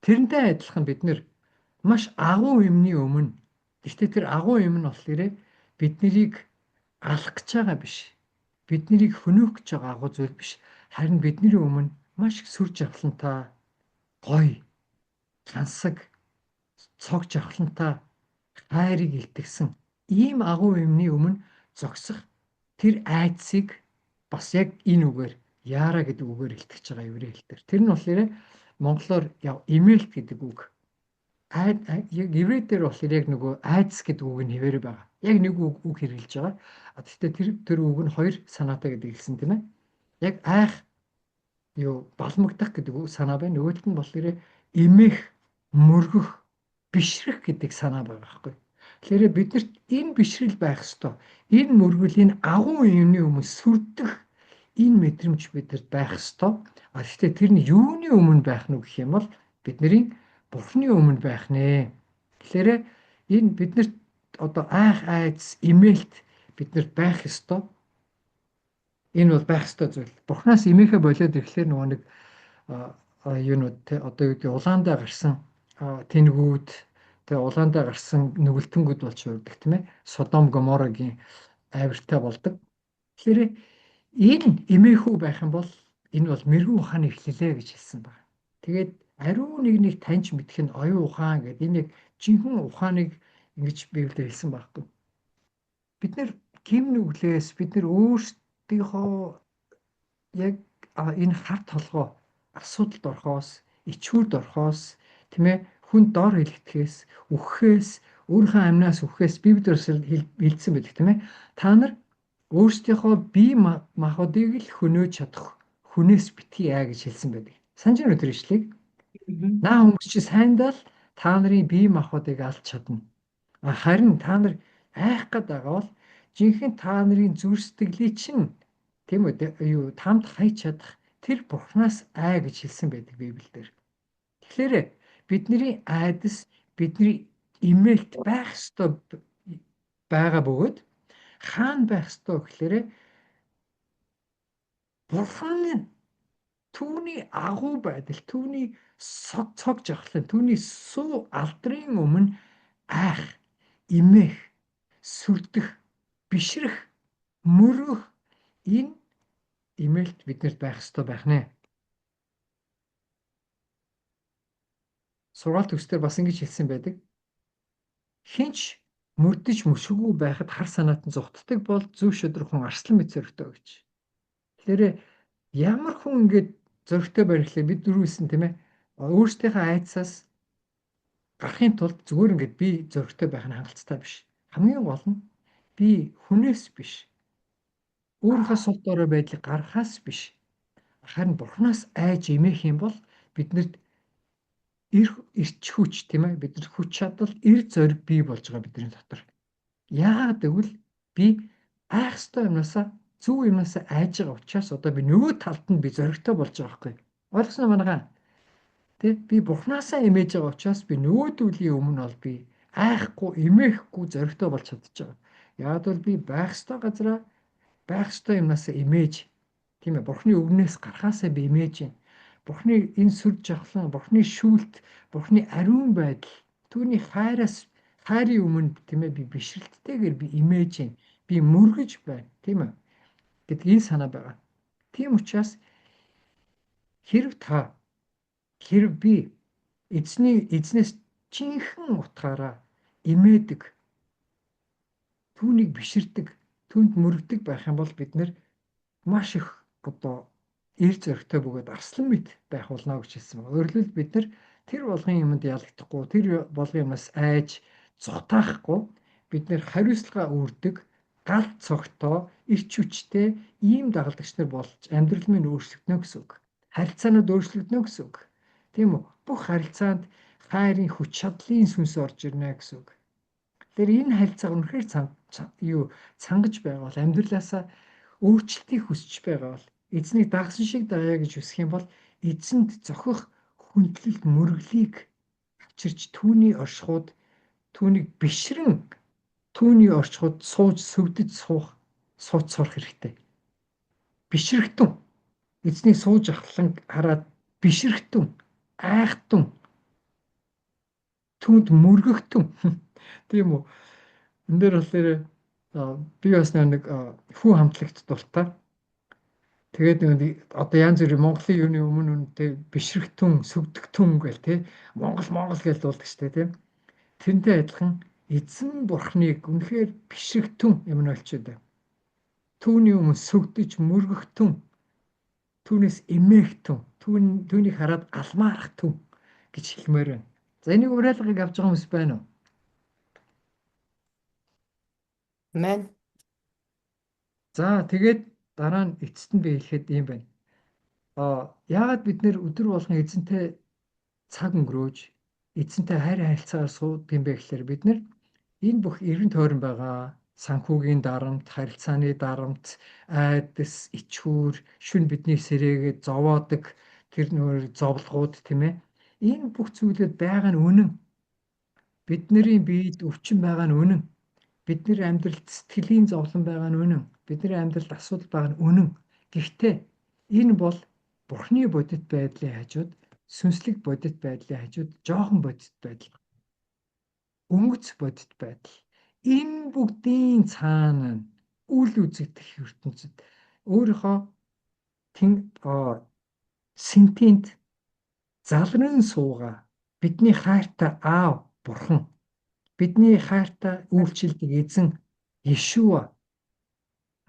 Тэрнтэй адилхан бид нэр маш агуу юмны өмнө, гэхдээ тэр агуу юм нь болохоор бид нарыг алах гэж байгаа биш. Биднийг хөнөөх гэж байгаа агуу зүйл биш. Харин бидний өмнө маш их сүр жавхлантай, гоё, гансаг, цог жавхлантай хайрыг илтгэсэн ийм агуу юмны өмнө зогсох тэр айдсыг бас яг энэ үгээр яара гэдэг үгээр илтгэж байгаа еврей хэл дээр. Тэр нь болохоор монголоор эмээлт гэдэг үг. Яг еврей дээр болохоор яг нөгөө айдас гэдэг үг нь хэвээрээ байгаа. Яг нэг үг хэрэглэж байгаа. Гэхдээ тэр үг нь хоёр санаатай гэдэг хэлсэн, тийм ээ. Яг айх юу балмагдах гэдэг үг санаа байна. Нөгөөтөл нь болохоор эмээх, мөргөх, бишрэх гэдэг санаа байгаа байхгүй. Тэгэхээр биднэрт энэ бишрэл байх ёстой. Энэ мөргөл, энэ агуу юмны өмнө сүрдэх энэ мэдрэмж бидэрт байх ёстой. А гэхдээ тэр нь юуны өмнө байх нь гэх юм бол бидний Бурхны өмнө байх нэ. Тэгэхээр энэ биднэрт одоо айх, айдас, эмээлт биднэрт байх ёстой. Энэ бол байх ёстой зүйл. Бурхнаас эмээхэ болоод ирэхлээр нөгөө нэг юунууд те, одоо юу гэдэг, улаандаа гарсан тэнгүүд тэгээ улаандаа гарсан нүгэлтэнгүүд болж хувирдаг, тийм ээ. Содом Гоморогийн авиртай болдог. Тэгэхээр энэ эмээхүү байх юм бол энэ бол мэрэгүн ухааны эхлэлээ гэж хэлсэн байна. Тэгээд ариун нэгнийг таньж мэдэх нь оюун ухаан гэдэг энэ яг жинхэнэ ухааныг ингэж Библиэр хэлсэн байхгүй. Бид нэр гим нүглээс бид нэр өөрсдийнхөө яг энэ хар толгой асуудалд орохоос, ичхүүрд орохоос, тийм ээ, хүн дор хэлэгдэхээс, үхэхээс, өөрийнхөө амнаас үхэхээс Библиэр хэлсэн байдаг, тийм ээ. Та нар өөрсдийнхөө бие махбодыг л хөнөөж чадах хүнээс битгий аа гэж хэлсэн байдаг. Санаж байна уу тэр ишлэгийг? Наа хүмүүс чи сайндаа л та нарын бие махбодыг алж чадна. Харин та нар айх гээд байгаа бол жинхэнэ та нарын зүрх сэтгэлийг чинь, тийм үү, юу тамд хайж чадах тэр Бурханаас ай гэж хэлсэн байдаг Библиэлд. Тэгэхээр бидний айдас, бидний эмээлт байх ёстой байгаа бөгөөд хаана байх ёстой гэхээр Бурхан, түүний агуу байдал, түүний цог жавхлан, түүний суу алдрын өмнө айх, эмээх, сүрдэх, бишрэх, мөргөх энэ эмээлт биднэрт байх ёстой байх нэ. Сургаалт төгсдөр бас ингэж хэлсэн байдаг. Хинч мөрдөж мөшггүй байхад хар санаат нь зугтдаг бол зөв шудраг хүн арслан мэт зөрөгтэй гэж. Тэгэхээр ямар хүн ингэж зөрөгтэй барихлаа бид дөрвөлсөн, тийм ээ. Өөрсдийнхээ айдсаас гарахын тулд зүгээр ингэж би зөрөгтэй байх нь хангалттай биш. Хамгийн гол нь би хүнээс биш. Өөрийнхөө сул дорой байдлыг гаргахаас биш. Харин Бурханаас айж эмээх юм бол биднэрт эрч хүч, тийм ээ, бид нар хүч чадал, эр зориг бий болж байгаа бидний дотор. Яагаад гэвэл би айх ёстой юмнасаа, зөв юмнасаа айж байгаа учраас одоо би нөгөө талд нь би зоригтой болж байгаа байхгүй. Ойлгосноо манайхаа? Тэ, би Бурхнаасаа эмээж байгаа учраас би нөгөөдүүлийн өмнө бол би айхгүй, эмээхгүй зоригтой болж чадчих байгаа. Яагаад бол би байх ёстой газараа, байх ёстой юмнасаа эмээж, тийм ээ, Бурхны үгнээс гарахаасаа би эмээж байна. Бурхны энэ сүр жавхлан, Бурхны шүүлт, Бурхны ариун байдал, түүний хайраас, хайрын өмнө, тийм ээ, би бишрэлттэйгээр би эмээж байна. Би мөргөж байна, тийм ээ гэдэг энэ санаа байгаа. Тийм учраас хэрв та, хэрв би эзнээс жинхэнэ утгаараа эмээдэг, түүнийг биширдэг, түүнд мөргөдөг байх юм бол бид нэр маш их одоо эр зоригтой бөгөөд арслан мэт байх болно гэж хэлсэн байна. Өөрөөр хэлбэл бид нар тэр болгон юмд ялагдахгүй, тэр болгон юмас айж зутаахгүй бид нэр хариуцлага үүрдэг, гал цогтой, эрч хүчтэй ийм дагалдагч нар болж амьдрал минь өөрчлөгдөнө гэсэн үг. Харилцаанууд өөрчлөгдөнө гэсэн үг. Тийм үү? Бүх харилцаанд хайрын хүч чадлын сүнс орж ирнэ гэсэн үг. Тэгэхээр энэ харилцаа үнэхээр цангаж байгаа бол, амьдралаасаа өөрчлөлтийг хүсэж байгаа бол, эзнийг дагсан шиг дагая гэж хүсэх юм бол эзэнд зохих хүндлэл мөрөглийг авчирч түүний оршихуйд түүнийг бишрэн түүний оршихуйд сууж сөвдөж суух сууц сурах хэрэгтэй. Бишрэхтэн эзнийг сууж ахлан хараад бишрэхтэн, айхтун, түүнд мөргөхтөн, тийм үү? Энэ дээр болохоор би бас нэг хүү хамтлагт дуртай. Тэгээд нэг одоо янз бүрийн Монголын юуны өмнө үнэтэй бишрэгтүн, сүгдэгтүн гэл те Монгол Монгол гэж дуулдаг штэ те. Тэрнтэй адилхан эзэн бурхныг үнэхээр бишрэгтүн Эммануэлчүүд. Түүний өмнө сүгдэж мөргөхтүн, түүнээс эмээгтүн, түүнийг хараад алмаарах түн гэж хэлмээр байна. За энийг уриалгыг авч байгаа хүмүүс байна уу? Амен. За тэгээд дараа нь эцэст нь би хэлэхэд ийм байна. Яагаад бид нэр өдөр болгон эзэнтэй цаг өнгөрөөж эзэнтэй хайр харилцаагаар суудаг юм бэ гэхээр бид нэр энэ бүх эргэн тойрон байгаа санхүүгийн дарамт, харилцааны дарамт, айдас, ичхүүр, шүн бидний сэрээгээд зовоодог тэр нөр зовлгууд тийм ээ. Энэ бүх зүйлүүд байгаа нь үнэн. Бидний биед өвчин байгаа нь үнэн. Бидний амьдралд сэтгэлийн зовлон байгаа нь үнэн. Бидний амьдралд асуудал байгаа нь үнэн. Гэхдээ энэ бол Бурхны бодит байдлын хажууд, сүнслэг бодит байдлын хажууд жоохон бодит байдал. Өнгөц бодит байдал. Энэ бүгдийн цаана нь үл үзэгдэх ертөнцид өөрийнхөө тэн сэнтинт залран суугаа бидний хайртай аав бурхан, бидний хайртай үйлчилдэг эзэн Иешуа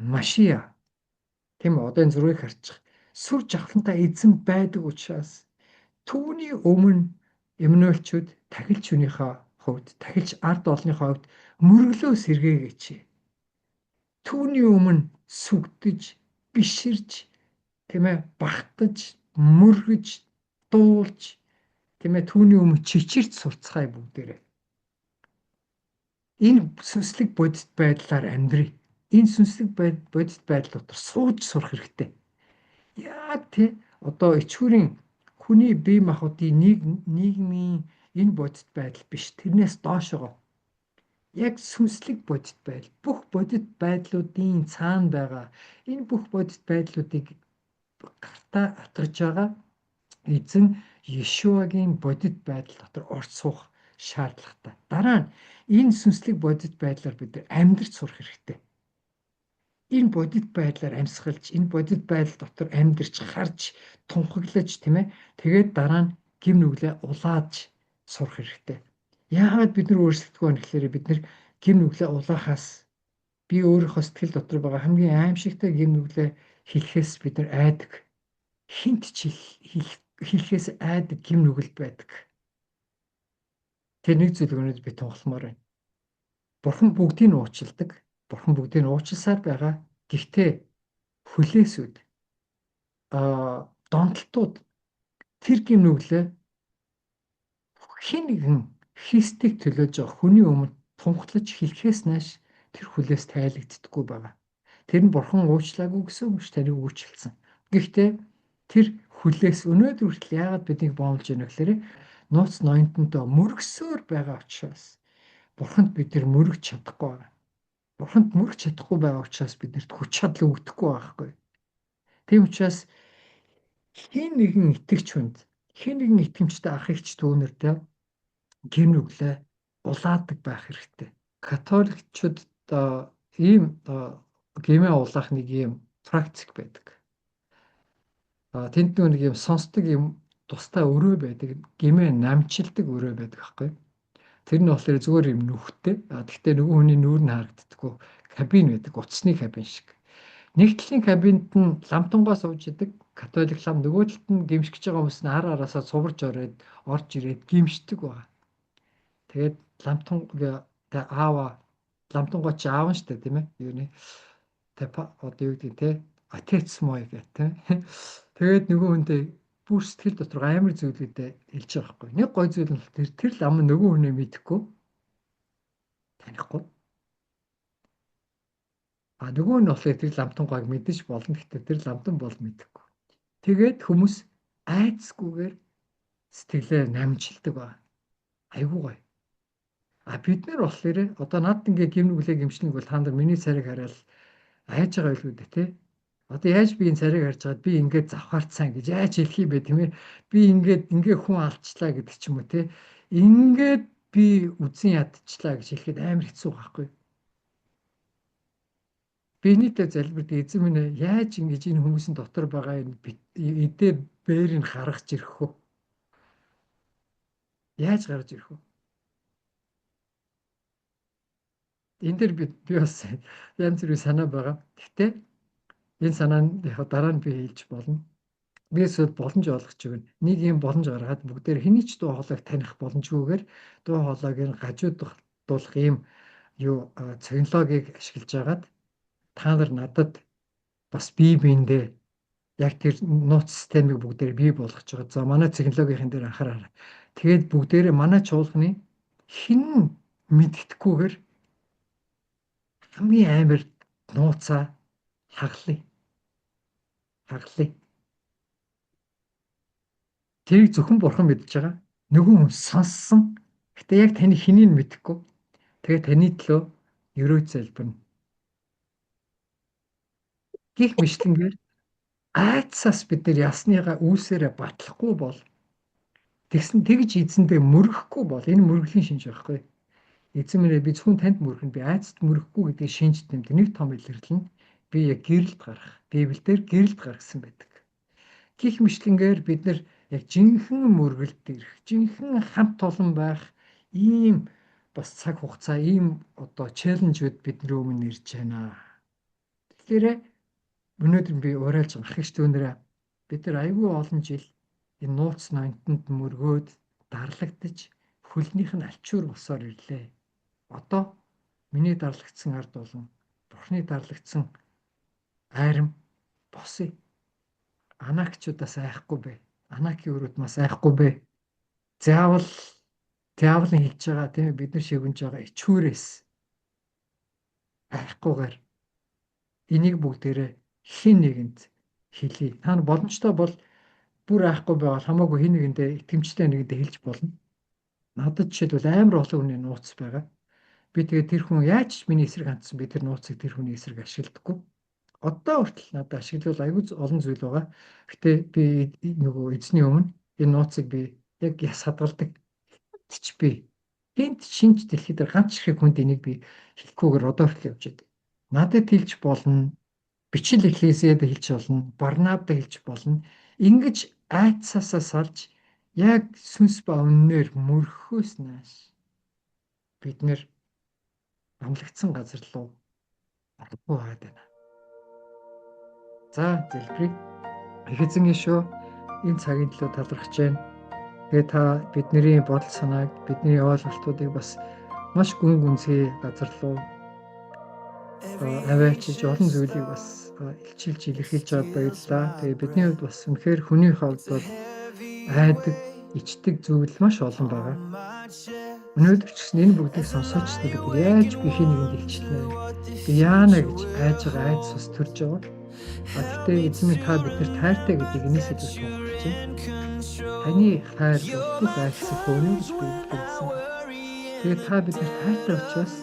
Машиа, тийм үү, одоо энэ зургийг харчих. Сүр жавхлантай эзэн байдаг учраас түүний өмнө Эммануэлчүүд тахилч хүнийхээ хувьд, тахилч ард олныхоо хувьд мөрөглөө сэргээгээч. Түүний өмнө сүгдэж, биширч, тийм ээ, багтаж, мөргөж, дуулж, тийм ээ, түүний өмнө чичирч сурцгаая бүгдээрээ. Энэ сүнслэг бодит байдлаар амьдрий. Энэ сүнслэг бодит байдал дотор сууж сурах хэрэгтэй. Яг тий одоо ичхүүрийн хүний бие махбодын нийгмийн энэ бодит байдал биш. Тэрнээс доошогоо. Яг сүнслэг бодит байдал. Бүх бодит байдлуудын цаана байгаа. Энэ бүх бодит байдлуудыг гартаа атгаж байгаа эзэн Иешуагийн бодит байдал дотор орж суух шаардлагатай. Дараа нь энэ сүнслэг бодит байдлаар бид амьдрч сурах хэрэгтэй. Энэ бодит байдлаар амьсгалж, энэ бодит байдал дотор амьдарч, харж, тунхаглаж, тийм ээ. Тэгээд дараа нь гим нүглээ улааж сурах хэрэгтэй. Яагаад бид нар өөрчлөгдөхгүй байна гэхээр бид нар гим нүглээ улаахаас, би өөрийнхөө сэтгэл дотор байгаа хамгийн аимшигтай гим нүглээ хэлэхээс бид нар айдаг. Хинт ч хэлэхээс айдаг гим нүгэл байдаг. Тэр нэг зүйл өнөөдөр би тунхламаар байна. Бурхан бүгдийг нь уучилдаг. Бурхан бүгдийг нь уучласаар байгаа. Гэхдээ хүлээсүүд, донтолтууд тэр гим нүглээ хэн нэгэн Христийг төлөөж байгаа хүний өмнө тунхаглаж хэлэхээс нааш тэр хүлээс тайлэгддэггүй байгаа. Тэр нь Бурхан уучлаагүй гэсэн үг биш, таныг уучлсан. Гэхдээ тэр хүлээс өнөөдөр хүртэл яагаад биднийг боомлж байна гэхээр нууц ноёнтонтой мөргсөөр байгаа учраас Бурханд бид нар мөргөж чадахгүй байгаа. Бурханд мөргөж чадахгүй байгаа учраас биднэрт хүч чадал өгдөхгүй байхгүй. Тийм учраас хэн нэгэн итгэгч хүнд, хэн нэгэн итгэмжтэй ах эгч дүүнэртэй гим нүглээ улаадаг байх хэрэгтэй. Католикчууд ийм гимээ улаах нэг ийм практик байдаг. Тэнд нэг юм сонсдог юм тустай өрөө байдаг. Гимээ намчилдаг өрөө байдаг байхгүй. Тэр нь болохоор зүгээр юм нүхтэй. Гэхдээ нөгөө хүний нүүр нь харагддаггүй. Кабин байдаг. Утасны кабин шиг. Нэг талын кабинд нь ламтангоо сууж идэг католик лам, нөгөө талд нь гимшгэж байгаа хүмүүс нь ар араасаа цуварж ороод орж ирээд гимшдэг байгаа. Тэгээд ламтан аава ламтангоо чи аав нь штэ тийм ээ. Юуны тэ одоо юу гэдэг те отец мой гэх тийм. Тэгээд нөгөө хүндээ бүр сэтгэл дотор амар зүйлүүдээ хэлж байгаа байхгүй. Нэг гой зүйл нь тэр лам нөгөө хүнээ мэдэхгүй танихгүй. А нөгөө нь болохоор тэр ламтан гойг мэдэж болно. Гэхдээ тэр ламтан бол мэдэхгүй. Тэгээд хүмүүс айцгүйгээр сэтгэлээ намжилдаг ба. Айгуу гоё. А бид нар болохоор одоо над ингээ гим нүглээ гимшлэг бол та нар миний царайг хараад айж байгаа байлгүй дээ тий. Одоо яаж би энэ царайг харж байгаад би ингээд завхаарцсан гэж яаж хэлэх юм бэ тийм ээ. Би ингээд ингээ хүн алдчлаа гэдэг ч юм уу тий. Ингээд би үзэн ядчлаа гэж хэлэхэд амар хэцүү байхгүй. Би нийтээ залбирдаг, эзэн минь ээ, яаж ингэж энэ хүмүүсийн дотор байгаа энэ эдээ бээрийг гаргаж ирэх вэ? Яаж гаргаж ирэх вэ? Энэ дээр би бас янз бүрийн санаа байгаа. Гэхдээ энэ санаа нь яг дараа нь би хэлж болно. Би эсвэл боломж олгож өгнө. Нэг юм боломж гаргаад бүгдээр хэний ч дуу хоолойг таних боломжгүйгээр дуу хоолойг нь гажуудуулах ийм юу технологиг ашиглаж агаад та нар надад бас бие биендээ яг тэр нууц системийг бүгдээр бий болгож байгаа. За манай технологийн дээр анхаараарай. Тэгээд бүгдээрээ манай чуулганы хэн мэддэхгүйгээр хамгийн амар нууцаа хаглая. Хаглая. Тэрийг зөвхөн бурхан мэдж байгаа. Нөгөө хүн сонссон. Гэтэ яг таны хэнийг мэдэхгүй. Тэгээ таны төлөө ерөөд залбирна. Гэх мэтлэнгээр айцсаас бид нар ясныгаа үйлсээрээ батлахгүй бол тэгсэн тэгж эзэндээ мөрөхгүй бол энэ мөргөлийн шинж байхгүй. Эзэн минь би зөвхөн танд мөргөн, би айцад мөрөхгүй гэдгийг шинж тэмдэг нэг том илэрлэл нь би яг гэрэлд гарах. Библиэлд гэрэлд гаргасан байдаг. Гэх мэтлэнгээр бид нар яг жинхэнэ мөргөлд ирэх, жинхэнэ хамт олон байх ийм бас цаг хугацаа, ийм одоо челленжүүд бидний өмнө ирж байна. Тэгэхээр өнөөдөр би уриалж байгаа ах дүүнэрээ бид нар айгүй олон жил энэ нууц ноёнтонд мөргөөд дарлагдаж хөлнийх нь альчуур болсоор ирлээ. Одоо миний дарлагдсан ард болон Бурхны дарлагдсан айрам босъё. Анакчудаас айхгүй бэ. Анакийн өрөөд бас айхгүй бэ. Заавал диаволын хэлж байгаа тийм бид нар шигүнж байгаа ичүүрээс айхгүйгээр энийг бүгдээрээ хэн нэгэнд хэлье. Та нар боломжтой бол бүр айхгүй байвал хамаагүй хэн нэгэндээ итгэмжтэй нэгэндээ хэлж болно. Надад жишээлбэл амар олон хүний нууц байгаа. Би тэгээд тэр хүн яаж ч миний эсрэг хандсан би тэр нууцыг тэр хүний эсрэг ашигладаггүй. Одоо хүртэл надад ашиглавал айгүй олон зүйл байгаа. Гэтэ би нөгөө эзний өмнө энэ нууцыг би яг яс хадгалдаг. Ч би гинт шинж дэлхий дээр ганц ширхэг хүнд энийг би хэлэхгүйгээр одоо хүртэл явж байдаг. Надад хэлж болно. Бичил эклезиэд хэлж болно. Барнабд хэлж болно. Ингэж айцсаасаа салж яг сүнс ба үннээр мөрөхөөс нааш бид нэр амлагдсан газар руу орохгүй байгаад байна. За залбирая. Их эзэн Иесүү энэ цагийн төлөө талархаж байна. Тэгээ та бидний бодол санааг, бидний ойлголтуудыг бас маш гүн гүнзгий газар руу аваачиж олон зүйлийг бас илчилж илэрхийлж байгаад баярлалаа. Тэгээ бидний хувьд бас үнэхээр хүний хувьд бол айдаг, ичдэг зүйл маш олон байгаа. Өнөөдөр ч гэсэн энэ бүгдийг сонсооч бид яаж би хэн нэгэнд илчилнэ? Би яана гэж айж байгаа айдас бас төрж байгаа. А гэхдээ эзэн минь та биднэрт хайртай гэдгийг энэсээ би тунхаглаж байна. Таны хайр бол бүх айхсыг хөөнө гэж би хэлсэн. Тэгээ та биднэрт хайртай учраас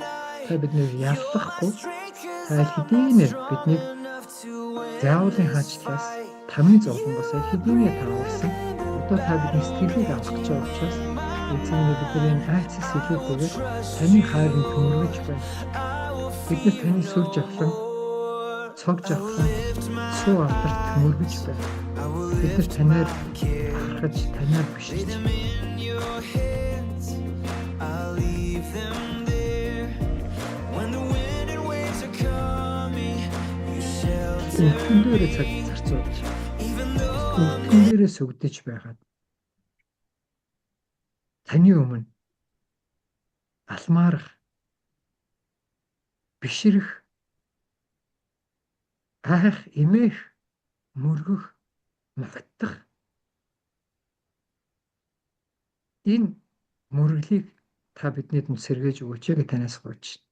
та биднийг яллахгүй та аль хэдийнэ биднийг заавлын хаачлаас тамийн зовлонгоос аль хэдийнэ та аварсан. Одоо та бидний сэтгэлийг авах гэж байгаа учраас эзэн минь бидний айцас илүүтэйгээр таны хайр нь төмөргөж байна. Бид нар таны сүр жавхлан, цог жавхлан, суу алдарт төмөргөж байна. Бид нар танаар бахархаж, танаар биширч өвдгөн дээрээ цаг зарцуулж, өвдгөн дээрээ сүгдэж байхад таны өмнө алмаарах, бишрэх, айх, эмээх, мөргөх, магтах энэ мөрөглийг та бидний дунд сэргээж өгөөч гэж танаас гуйж байна.